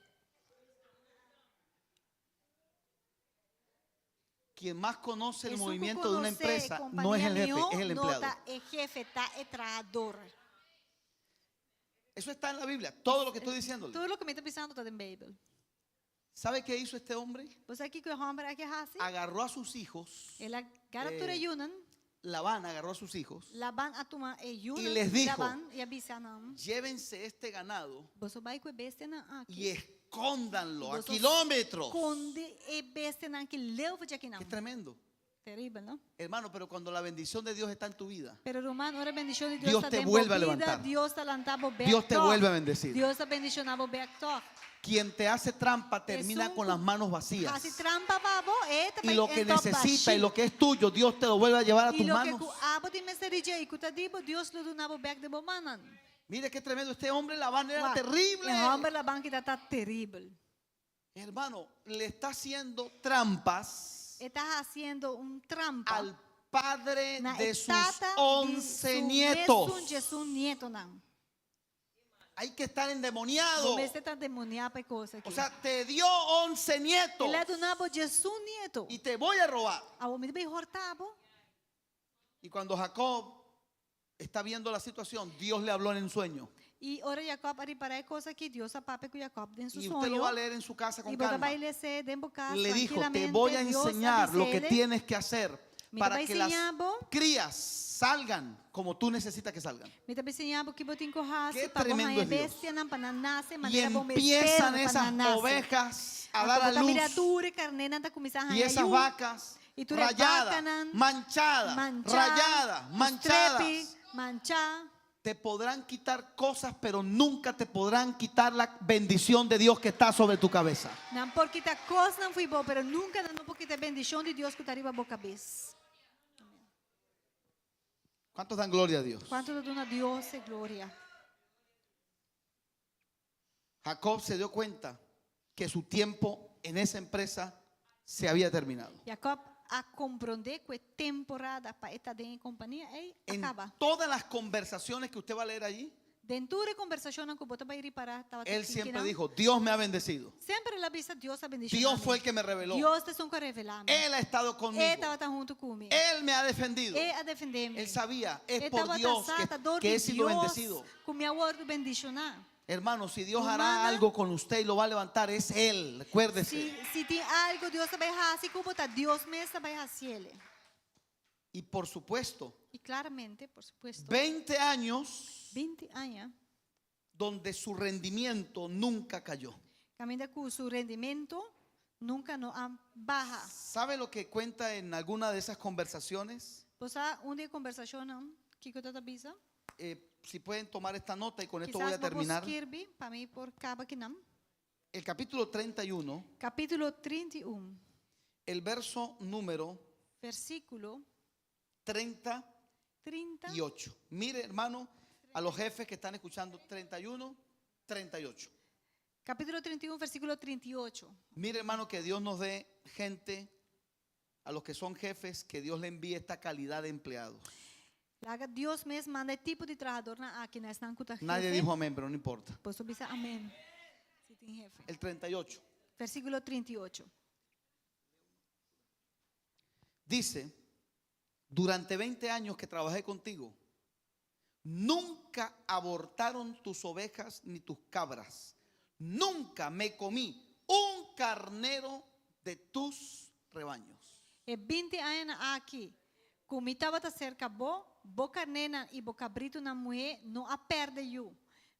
Quien más conoce el Esun ku movimiento de una konosé e empresa no es kompania el jefe, mihó es el no empleado. ta e jefe, ta e trahador. Eso está en la Biblia, todo lo que estoy diciéndole. Tur loke mi ta bisando ta den Beibel. ¿Sabe qué hizo este hombre? Bo sa kiko e hòmber aki a hasi? Agarró a sus hijos, El a gara tur e eh, yunan. Labán agarró a sus hijos, Laban a tuma e y yunan les di dijo, Laban i a bisa nan, llévense este ganado Boso bai ku e bestianan aki. y escóndanlo a Boso kilómetros. skonde e bestianan aki leu for di akinan. Qué tremendo. Teribel, no? Hermano, pero cuando la bendición de Dios está en tu vida, Pero ruman, ora bendishon di Dios Dios ta te den bo vuelve a bida, levantar. Dios ta lanta bo bek Dios te tòg. vuelve a bendecir. Dios ta bendishoná bo bek tòg. Quien te hace trampa termina Esun con ku las manos vacías. hasi trampa pa bo, e ta Y bai lo que en top necesita y bashí. lo que es tuyo, Dios te lo vuelve a llevar a Y tus loke manos. ku abo tin mester di dje i ku ta di bo, Dios lo duna bo bek den bo mannan. Mire qué tremendo. Este hombre Labán era Wak, terrible. E hòmber Laban ki ta ta teribel. Hermano, le está haciendo trampas E ta hasiendo un trampa al padre na de e sus tata di 11 su nietos. mesun djesun nietonan. Hay que estar endemoniado. Bo mester ta demoniá pa e kos aki. O sea, te dio 11 nietos El a duna bo djesun nieto. y te voy a robar. Awor mi ta bai hòrta bo. Y cuando Jacob está viendo la situación, Dios le habló en un sueño. I ora Jakòb a ripará e kos aki, Dios a papia ku Jakòb den su Y usted lo va a soño. leer en su casa con I bo ta calma. bai les'é den bo kas Le dijo, te trankilamente. voy a Dios a enseñar lo que bis'é, tienes que hacer Mi ta para bai que las siña bo. crías salgan como tú necesitas que salgan. Mi ta bai siña bo ki bo tin ku hasi Qué pa bo tremendo haña es Dios. bestianan pa nan nase Y manera bo mester empiezan pa esas nan nase. ovejas a Anto dar bo a ta mira luz. tur e karnénan ta kuminsá Y haña esas yu. vacas I tur e rayadas, bakanan manchadas, manchá, rayadas, ku strepi, manchadas. manchá. Te podrán quitar cosas, pero nunca te podrán quitar la bendición de Dios que está sobre tu cabeza. Nan por kita kosnan fo'i bo, pero nunka nan no por kita bendishon di Dios ku ta riba bo kabes. ¿Cuántos dan gloria a Dios? Kuantu ta duna Dios e gloria? Jacob se dio cuenta que su tiempo en esa empresa se había terminado. Jacob a komprondé ku e temporada pa e ta den e kompania ei a En kaba. todas las conversaciones que usted va a leer allí, Den tur e kombersashonnan ku bo ta bai ripará tabata él tin siempre kinan. dijo, Dios me ha bendecido. Semper el a bisa Dios a bendishoná Dios mi. fue el que me reveló. Dios ta esun ku a revelá mi. Él ha estado conmigo. E tabata huntu ku mi. Él me ha defendido. E a defendé mi. Él sabía, es E por tabata Dios sa, ta dor que di he sido Dios bendecido. ku mi a wòrdu bendishoná. Hermano, si Dios hará Hermana, algo con usted y lo va a levantar, es Él. Recuérdese. Si, si tin algu Dios ta bai hasi ku bo, ta Dios mes ta bai hasiele. Y por supuesto, I klaramente, por supuesto, 20 años 20 aña, donde su rendimiento nunca cayó. kaminda ku su rendimentu nunka no a baha. ¿Sabe lo que cuenta en alguna de esas conversaciones? Bo sa un di e kombersashonnan, kiko e ta bisa? Eh, si pueden tomar esta nota y con esto voy Kisas a bo por terminar. skirbi pa mi por kaba kinan. El capítulo 31, Kapítulo 31, el verso número versíkulo 38. 30. Mire, hermano, a los jefes que están escuchando, 31, 38. Capítulo 31, versículo 38. Mire, hermano, que Dios nos dé gente, a los que son jefes, que Dios le envíe esta calidad de empleados. Laga Dios mes manda e tipo di trahadornan aki na esnan ku ta jefe. Nadie dijo amén, pero no importa. Boso bisa amén. Si tin jefe. El 38. Versículo 38. Dice, durante 20 años que trabajé contigo, nunca abortaron tus ovejas ni tus cabras. Nunca me comí un carnero de tus rebaños. E 20 añanan aki ku mi tabata serka bo, bo karnénan i bo kabritunan muhé no a pèrdè yu.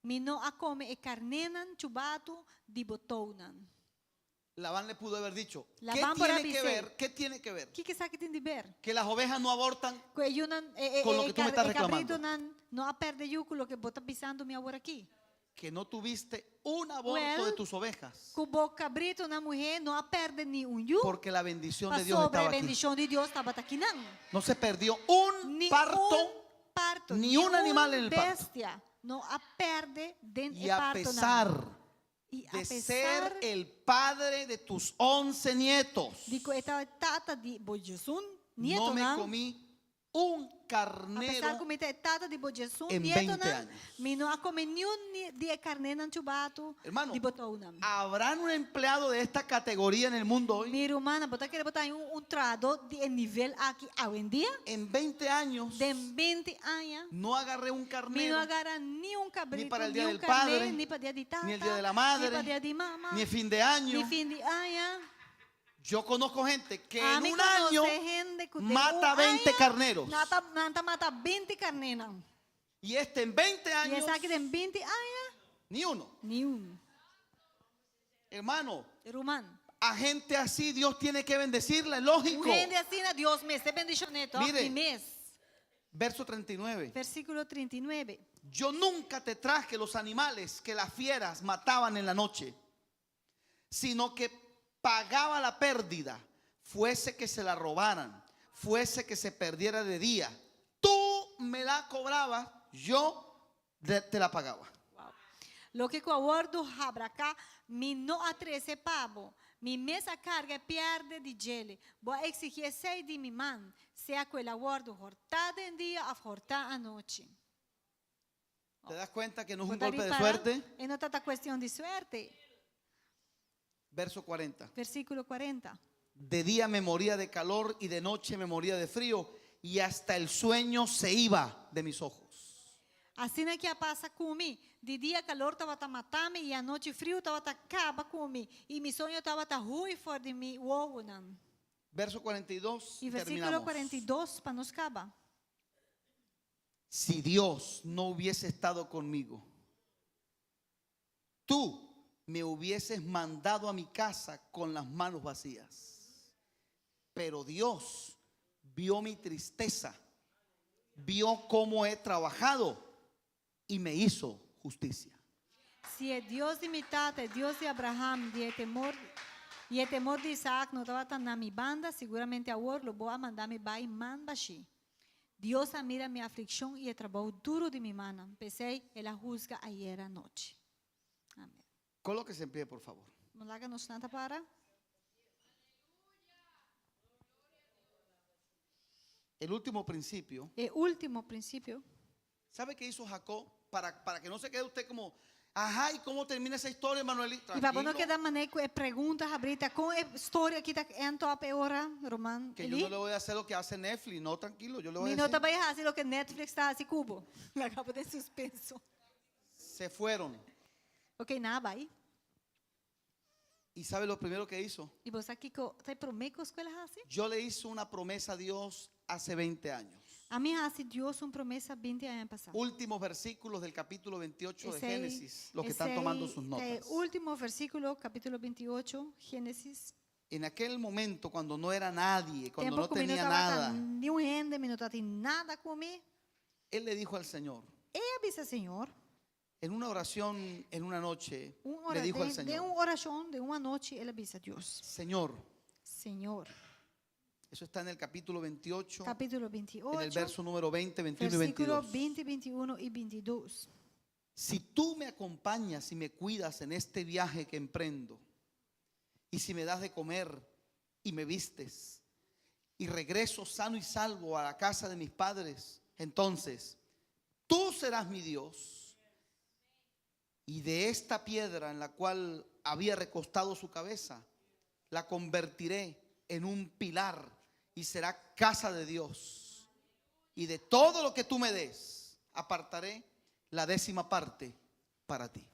Mi no a kome e karnénan chubatu di bo tounan. Labán le pudo haber dicho, ¿qué Labán por tiene que haber ver? ¿Qué tiene que ver? Kiko esaki tin di ber? Que las ovejas no abortan Ku e yunan, e, e, Con lo e, que tú me estás e reclamando. kabritunan no a pèrdè yu ku loke bo ta bisando mi awor aki. Que no tuviste un aborto Well, de tus ovejas. Ku bo kabritunan muhé no a pèrdè ni un yu. Porque la bendición de Dios Pasobra estaba aquí. bendishon di Dios tabata akinan. No se perdió un Ni parto un parto, ni un animal en el parto. bestia no a pèrdè den Y e a partonan. pesar I a de pesar ser el padre de tus 11 nietos, di ku e ta tata di bo 11 no me nietonan, comí un a pesar carnero ku mi ta e tata di bo 11 en 20 nietonan, años. mi no a kome niun di e karnénan chubatu Hermano, di bo tounan. ¿habrá un empleado de esta categoría en el mundo hoy? Mi rumannan, bo ta kere bo ta haña un trahadó di e nivel aki awendia? En 20 años Den 20 aña, no agarré un mi no carnero, a gara ni un kabritu, ni para el ni día un del karné, padre, ni pa dia di tata, ni el día de la ni madre, pa dia di mama, ni fin de año. ni fin di aña. Yo conozco gente que A en mi un konosé año hende ku den mata un 20 aña carneros. nan ta, nan ta mata 20 karnénan. Y este en 20 I años, esaki den 20 aña, ni uno. ni un. Hermano, Ruman, a gente así Dios tiene que bendecirla, es lógico. un hende asina Dios mester bendishon'é tòg Mire. di mes. Verso 39. Versíkulo 39. Yo nunca te traje los animales que las fieras mataban en la noche, sino que pagaba la pérdida, fuese que se la robaran, fuese que se perdiera de día. Tú me la cobrabas, yo te la pagaba. Wow. Loke ku a wòrdu habraká, mi no a trese pa bo. Mi mes a karga e pierde di djele. Bo a eksigí esei di mi man, sea ku el a wòrdu hòrtá den dia òf hòrtá anochi. ¿Te das cuenta que no es un Bo ta golpe de ripará? suerte? E no ta kuestion di suerte. Verso 40. Versíkulo 40. De día me moría de calor y de noche me moría de frío y hasta el sueño se iba de mis ojos. Asina aki a pasa ku mi. Di dia kalor tabata mata mi i anochi friu tabata kaba ku mi. I mi soño tabata hui for di mi wowonan. Verso 42. I versíkulo Terminamos. 42 pa nos kaba. Si Dios no hubiese estado conmigo, tú me hubieses mandado a mi casa con las manos vacías. Pero Dios vio mi tristeza, vio cómo he trabajado Y me hizo justicia. Si e Dios di mi tata, e Dios di Abraham, di e temor, i e temor di Isaak no tabata na mi banda, siguramente awor lo bo a manda mi bai man bashí. Dios a mira mi aflikshon i e trabou duru di mi mannan, p'esei el a husga ayer anochi. Amen. Colóquese en pie, por favor. Bo laga nos nan ta para. El último principio. E último prinsipio. ¿Sabe qué hizo Jacob? Para, para que no se quede usted como, ajá, ¿y cómo termina esa historia, Manuelito? I pa bo no keda manera ku e pregunta habrí ta kon e storia aki ta end up e ora, ruman Que yo Eli? no le voy a hacer lo que hace Netflix, no, tranquilo, yo le voy Mi a no ta decir. bai hasi loke Netflix ta hasi ku bo. Laga bo den suspenso. Se fueron. Ok, nan a bai. ¿Y sabe lo primero que hizo? I bo sa kiko ta e promé kos ku el a hasi? Yo le hice una promesa a Dios hace 20 años. Ami a hasi Dios un promesa 20 aña pasá. Últimos versículos del capítulo 28 de Esei, Génesis, los que están esei tomando sus ta e notas. último versíkulo, kapítulo 28, Génesis. En aquel momento, cuando no era nadie, cuando Tempu no ku mi no tenía tabata nada, niun hende, mi no tabatin nada ku mi. él le dijo al Señor, E a bisa Señor, en una oración, en una noche, un le ora, dijo al den, den Señor, un orashon, den un anochi, el a bisa Dios, Señor, Señor, eso está en el capítulo 28, capítulo en el 28, verso número 20, 21 y versículo 22. 20, 21 y 22. Si tú me acompañas y me cuidas en este viaje que emprendo, y si me das de comer y me vistes, y regreso sano y salvo a la casa de mis padres, entonces tú serás mi Dios. Y de esta piedra en la cual había recostado su cabeza, la convertiré en un pilar y será casa de Dios. Y de todo lo que tú me des, apartaré la décima parte para ti.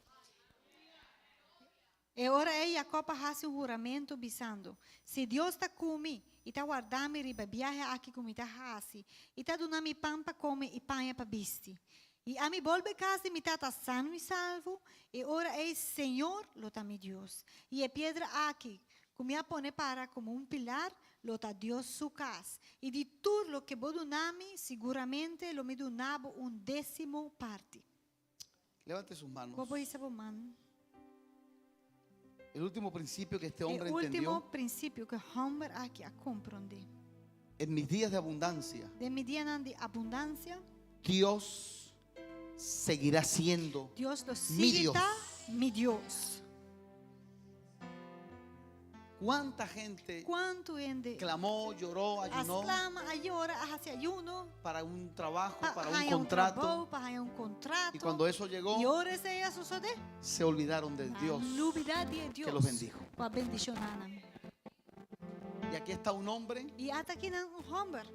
E ora ei Jacob a hasi un huramentu, bisando, Si Dios ta ku mi i ta warda mi riba e biahe aki ku mi ta hasi, i ta duna mi pan pa kome i paña pa bisti, i ami bolbe kas di mi tata sano i salvo, e ora ei Señor lo ta mi Dios, i e piedra aki ku mi a pone para komo un pilar lo ta Dios su kas, i di tur loke bo duna mi, siguramente lo mi duna bo un désimo parti. Levante sus manos. Bo por hisa bo man. El último principio que este E hombre último entendió prinsipio ku e hòmber aki a komprondé. en mis días de abundancia, Den mi dianan di abundansia, Dios seguirá siendo Dios lo mi sigui Dios. ta mi Dios. ¿Cuánta gente Kuantu hende clamó, lloró, a ayunó sklama, a yora, a hasi ayuno para un trabajo, pa para un haña un contrato? trabou, pa haña un kontrato? Y cuando eso llegó, I ora esei a sosodé, se olvidaron de Dios a lubidá di e Dios que los bendijo. ku a bendishoná nan. Y aquí está un hombre I ata akinan un hòmber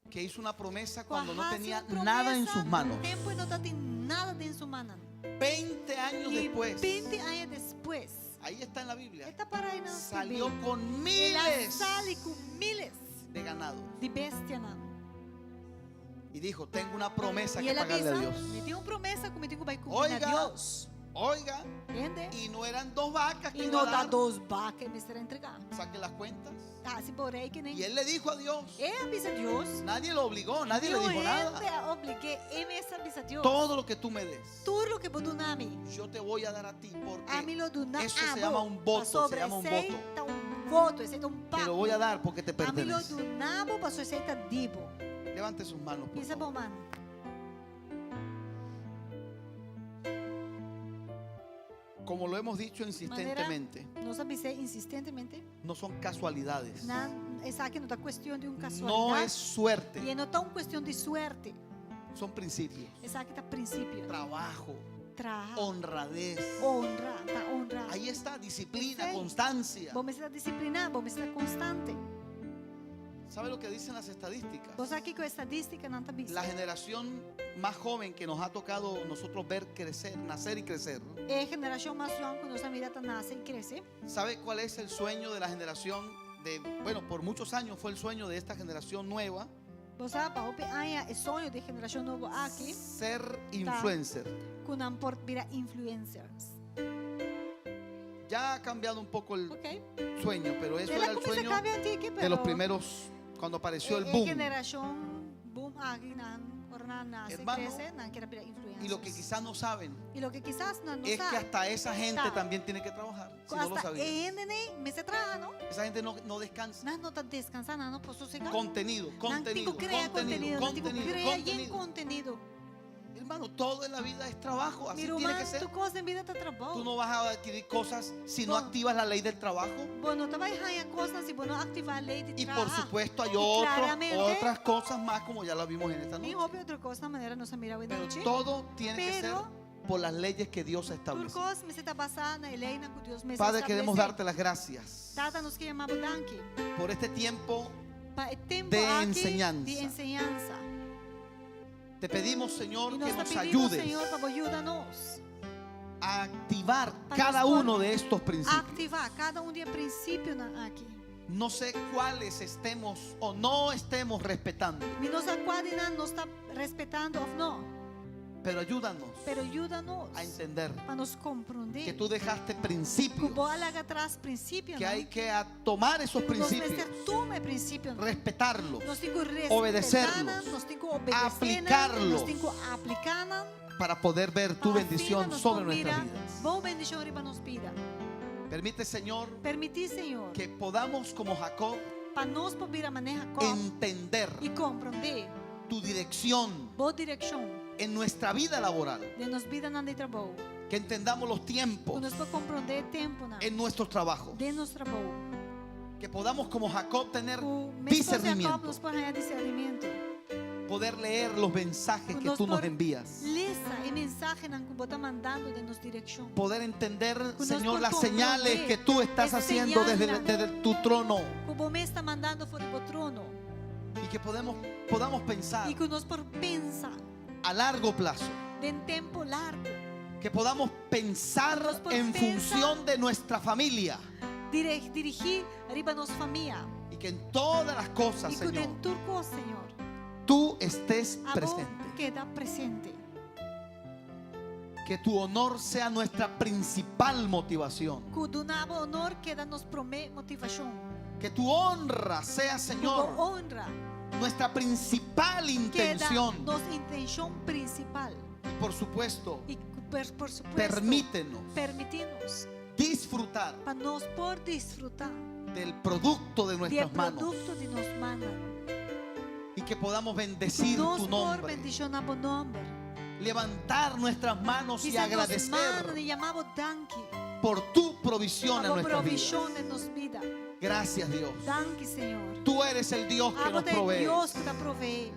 que hizo una promesa ku a cuando no hasi tenía un nada en promesa sus manos. tempu e no tatin nada den su mannan. 20 años I después, 20 aña despues, ahí está en la Biblia, e ta para ei nan salió skirbi, con el a miles sali ku miles de ganados. di bestianan. Y dijo, tengo una promesa I que el a pagarle a bisa, Dios. mi tin un promesa ku mi tin ku bai kumpli na Oiga, Dios. oiga, Tende? y no eran dos vacas que I iba a no ta dar. dos baka e mester a entregá. Saquen las cuentas. Ta hasi bo rekening. Y él le dijo a Dios, E a bisa Dios. nadie lo obligó, nadie le Niun dijo hende nada. a oblig'é, e mes a bisa Dios. Todo lo que tú me des, Tur loke bo duna mi, yo te voy a dar a ti, porque ami lo duna eso se abo. llama un voto, se Pasobra llama un esei voto. ta un voto, esei ta un Te lo pakto. voy a dar porque te Ami lo pertenece. duna bo, pasobra esei ta di bo. Levante sus manos, por Hisa bo favor. man. Como lo hemos dicho Manera insistentemente, nos a bis'é insistentemente, no son casualidades. nan, esaki no ta cuestion di un No casualidad. es suerte, I e no ta un cuestion di suerte. son principios. Esaki ta principio. Trabajo, Traha. honradez. Honra, ta honra. Ahí está, disciplina, Esei. constancia. Bo mester ta disipliná, bo mester ta konstante. ¿Sabe lo que dicen las estadísticas? Bo sa kiko estadístikanan ta bisa? La generación más joven que nos ha tocado nosotros ver crecer, nacer y crecer. E generashon mas yòn ku nos a mira ta nase i krese. ¿Sabe cuál es el sueño de la generación de, bueno, por muchos años fue el sueño de esta generación nueva? Bo sa pa hopi aña e soño di e generashon nobo aki Ser ta influencer. ku nan por bira influencers. Ya ha cambiado un poco el Ok. sueño, pero eso El a era el kuminsá sueño kambia un tiki, de los pero primeros, cuando apareció el e boom. generashon boom aki nan, ora nan nase, Hermano, krese, nan kier a bira Y influencers. lo que quizás no saben I loke kisas nan no es sa, que hasta esa gente Ta. también tiene que trabajar. ku Si no lo hasta sabían. e hendenan ei mester traha, no? Esa gente no, no descansa. Nan no ta deskansá, nan no por sosegá. Contenido, Nan tin contenido, ku krea contenido, kontenido, nan tin ku contenido, krea yen contenido. kontenido. Hermano, todo en la vida es trabajo. Así Mi tiene ruman, que ser. tur kos den bida ta trabou. Tú no vas a adquirir cosas si no Bueno. activas la ley del trabajo. Bo no ta bai haña kosnan si bo no aktivá lei di Y traha. por supuesto hay Y otros, claramente- otras cosas más como ya las vimos en esta Tin noche. hopi otro kosnan manera nos a mira awe Pero nochi. todo tiene que ser Pero- por las leyes que Dios ha Tur establecido. kos mester ta basá na e leinan ku Dios mes a Padre, queremos establesé. darte las gracias Tata, nos ke yama bo danki por este tiempo. pa e tempu De aki enseñanza. di enseñansa. Te pedimos, Señor, I que nos ta nos pidi bo, ayudes Señor, pa bo yuda nos a activar Pa cada nos por uno de estos principios. aktivá kada un di e prinsipionan aki. No sé cuáles estemos o no estemos respetando, Mi no sa kua di nan nos ta respetando òf no, pero ayúdanos pero yuda nos a entender pa nos komprondé que tú dejaste ku principios, bo a laga atras prinsipionan, que hay que a tomar esos ku nos principios, mester tuma e prinsipionan, respetarlos, nos tin ku respetá obedecerlos, nan, nos tin ku obedesé nan, aplicarlos. nos tin ku apliká nan, para poder ver tu pa asina bendición nos sobre por nuestras mira vidas. bo bendishon riba nos bida. Permite, Señor, Permití, Señor, que podamos como Jacob pa nos por bira manera Jacob entender i komprondé tu dirección bo direkshon en nuestra vida laboral, den nos bidanan di trabou. que entendamos los Ku tiempos nos por komprondé e tempunan en nuestros trabajos, den nos trabou. que podamos como Jacob tener Ku meskos Jacob discernimiento, nos por haña discernimiento. poder leer los mensajes Ku que nos tú nos por envías, lesa e mensahenan ku bo ta mandando den nos direkshon. poder entender, Ku nos Señor, por las señales comprondé que tú estás e haciendo desde, señalnan desde tu trono ku bo mes ta mandando for di bo trono. y que podemos, podamos pensar I ku nos por pensa a largo plazo, den tempu largu. que podamos pensar Nos por en pensar función de nuestra familia Dire dirigí riba nos famia. y que en todas las cosas, I ku Señor, den tur kos, Señor, tú estés abo presente. keda presente. Que tu honor sea nuestra principal motivación. Ku duna bo honor keda nos promé motivashon. Que tu honra sea, Ku bo Señor, honra nuestra principal keda intención. nos intenshon prinsipal. Y por supuesto, I ku per, por supuesto, permítenos permití nos disfrutar pa nos por disfrutá del producto de di e nuestras manos produkto di nos mannan. y que podamos bendecir Nos tu por nombre, bendishoná bo nòmber. levantar nuestras manos y Hisa nos agradecer mannan i yama bo danki por tu provisión pa en bo nuestras vidas. provishon den nos bida. Gracias Dios. Danki, Señor. Tú eres el Dios que Abo nos ta e provee. Dios ku ta proveé.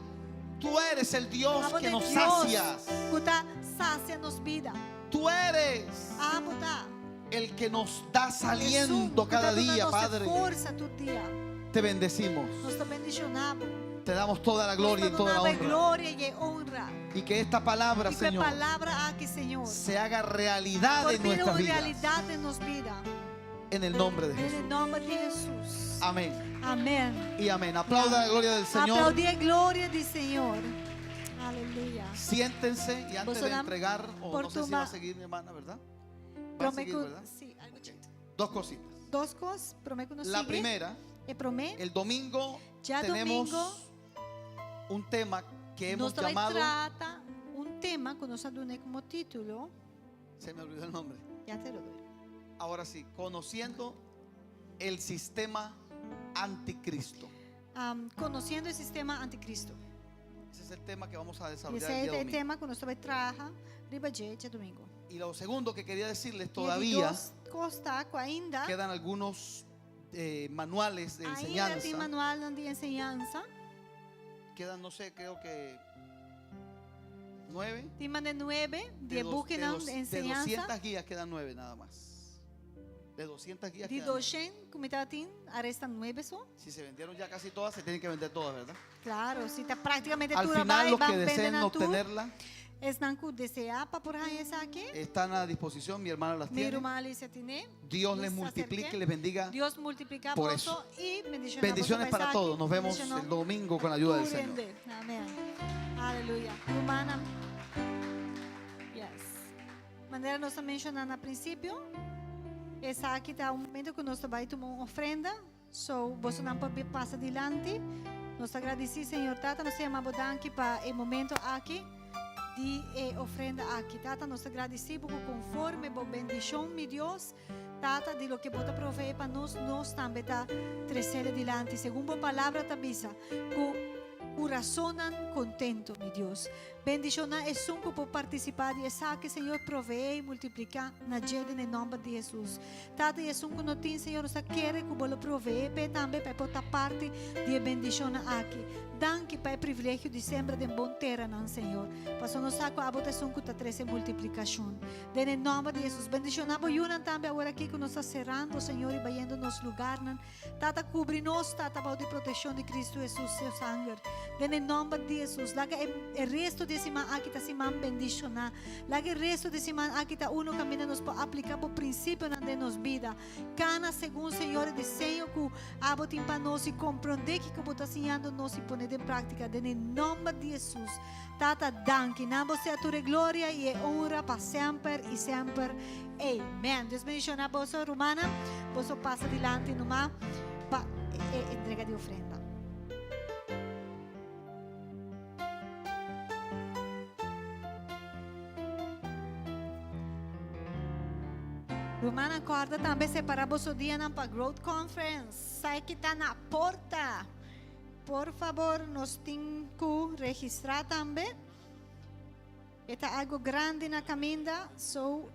Tú eres el Dios Abo que ta e nos Dios sacias. ku ta sasia nos bida. Tú eres Abo ta el que nos da esun saliendo ku ta cada duna día, nos Padre. forsa tur dia. Te bendecimos. Nos ta bendishoná bo. Te damos toda la gloria y Nos ta toda la duna bo e honra. gloria i e honra. Y que esta palabra, I ku e Señor, palabra aki, Señor, se haga realidad por en bira nuestras un vidas. realidat den nos bida. En el nombre de Den e Jesús. nòmber di Hesus. Amén. Amèn. Y amén. Aplauda la gloria del Señor. Aplaudí e gloria di Señor. Aleluya. Siéntense y antes de Vosotras entregar, o por no sé si toma- va a seguir mi hermana, ¿verdad? Va a Promé seguir, ku, ¿verdad? sí, algo chikitu. Dos cositas. Dos kos, promé ku nos La sigui. primera, E promé, el domingo Ya tenemos domingo, un tema que hemos nos ta bai llamado, trata un tema ku nos a dun'é komo título. se me olvidó el nombre. Ya te lo doy. Ahora sí, conociendo el sistema anticristo. Conociendo e sistema anticristo. Ese es el tema que vamos a I desarrollar el esei día ta e domingo. tema ku nos ta bai traha riba dje djadumingu. Y lo segundo que quería decirles, I e di todavía dos kos ta ku ainda quedan algunos eh, manuales de ainda tin enseñanza. manualnan di enseñansa. Quedan, no sé, creo que nueve. Tin mane nuebe di De, e dos- de bukinan dos- di de enseñansa. 200 guías quedan nueve nada más. De 200 guías Di quedan nueve. doshen ku mi tabatin, a resta nuebe so. Si se vendieron ya casi todas, se tienen que vender todas, ¿verdad? Claro, si ta prácticamente Al tur a final, bai, los que ban bende deseen nan tur. obtenerla Esnan ku deseá pa por haña esaki, están a disposición. Mi hermana las mi tiene. ruman Alicia tiene. Dios les Nos multiplique, acerqué. les bendiga. Dios multiplica Por boso i bendishoná boso Bendiciones pa para esaki. todos. Nos vemos Bendishoná el domingo con la ayuda del tur Señor. hende. Amén. Aleluya. Rumannan. Yes. Manera nos a menshoná na prinsipio, esaki ta un momento ku nos ta bai tuma un ofrenda. So, bosonan por pasa dilanti. Nos ta gradisí Señor Tata, nos ta yama Bo danki pa e momento aki di e ofrenda aki. Tata, nos ta gradisí Bo ku konforme Bo bendishon, mi Dios, Tata, di loke Bo ta proveé pa nos, nos tambe ta tresé dilanti, segun Bo palabra ta bisa, ku kurasonnan kontentu, mi Dios. Bendishoná esun ku por partisipá di esaki, Señor, proveé i multipliká na dje den e nòmber di Hesus. Tata, i esun ku no tin, Señor, nos ta kere ku Bo lo proveé p'e tambe pa e por ta parti di e bendishonnan aki. Danki pa e privilegio di sembra den bon teranan, Señor, pasobra nos sa ku Abo ta esun ku ta trese multiplikashon. Den e nòmber di Hesus. Bendishoná Bo yunan tambe aworakí ku nos ta serando, Señor, i bayendo nos lugarnan. Tata kubri nos, Tata, bou di protekshon di Kristu Hesus seu sanger. Den e nòmber di Hesus, laga e e resto di e siman aki ta siman bendishoná. Laga e resto di e siman aki ta unu kaminda nos por apliká bo prinsipionan den nos bida. Kana segun Señor e diseño ku abo tin pa nos i komprondé kiko bo ta siñando nos i pone den práktika. Den e nòmber di Hesus. Tata, danki. Na bo sea tur e gloria i e honra pa semper i semper. Amen. Dios bendiciona boso, rumannan. Boso pasa dilanti numa pa e entrega di ofrenda. Rumannan, corda tambe separa boso dianan pa Growth Conference. Sa ki ta na porta. Por fabor nos tin cu registra tambe. E ta algo grandi na caminda, so.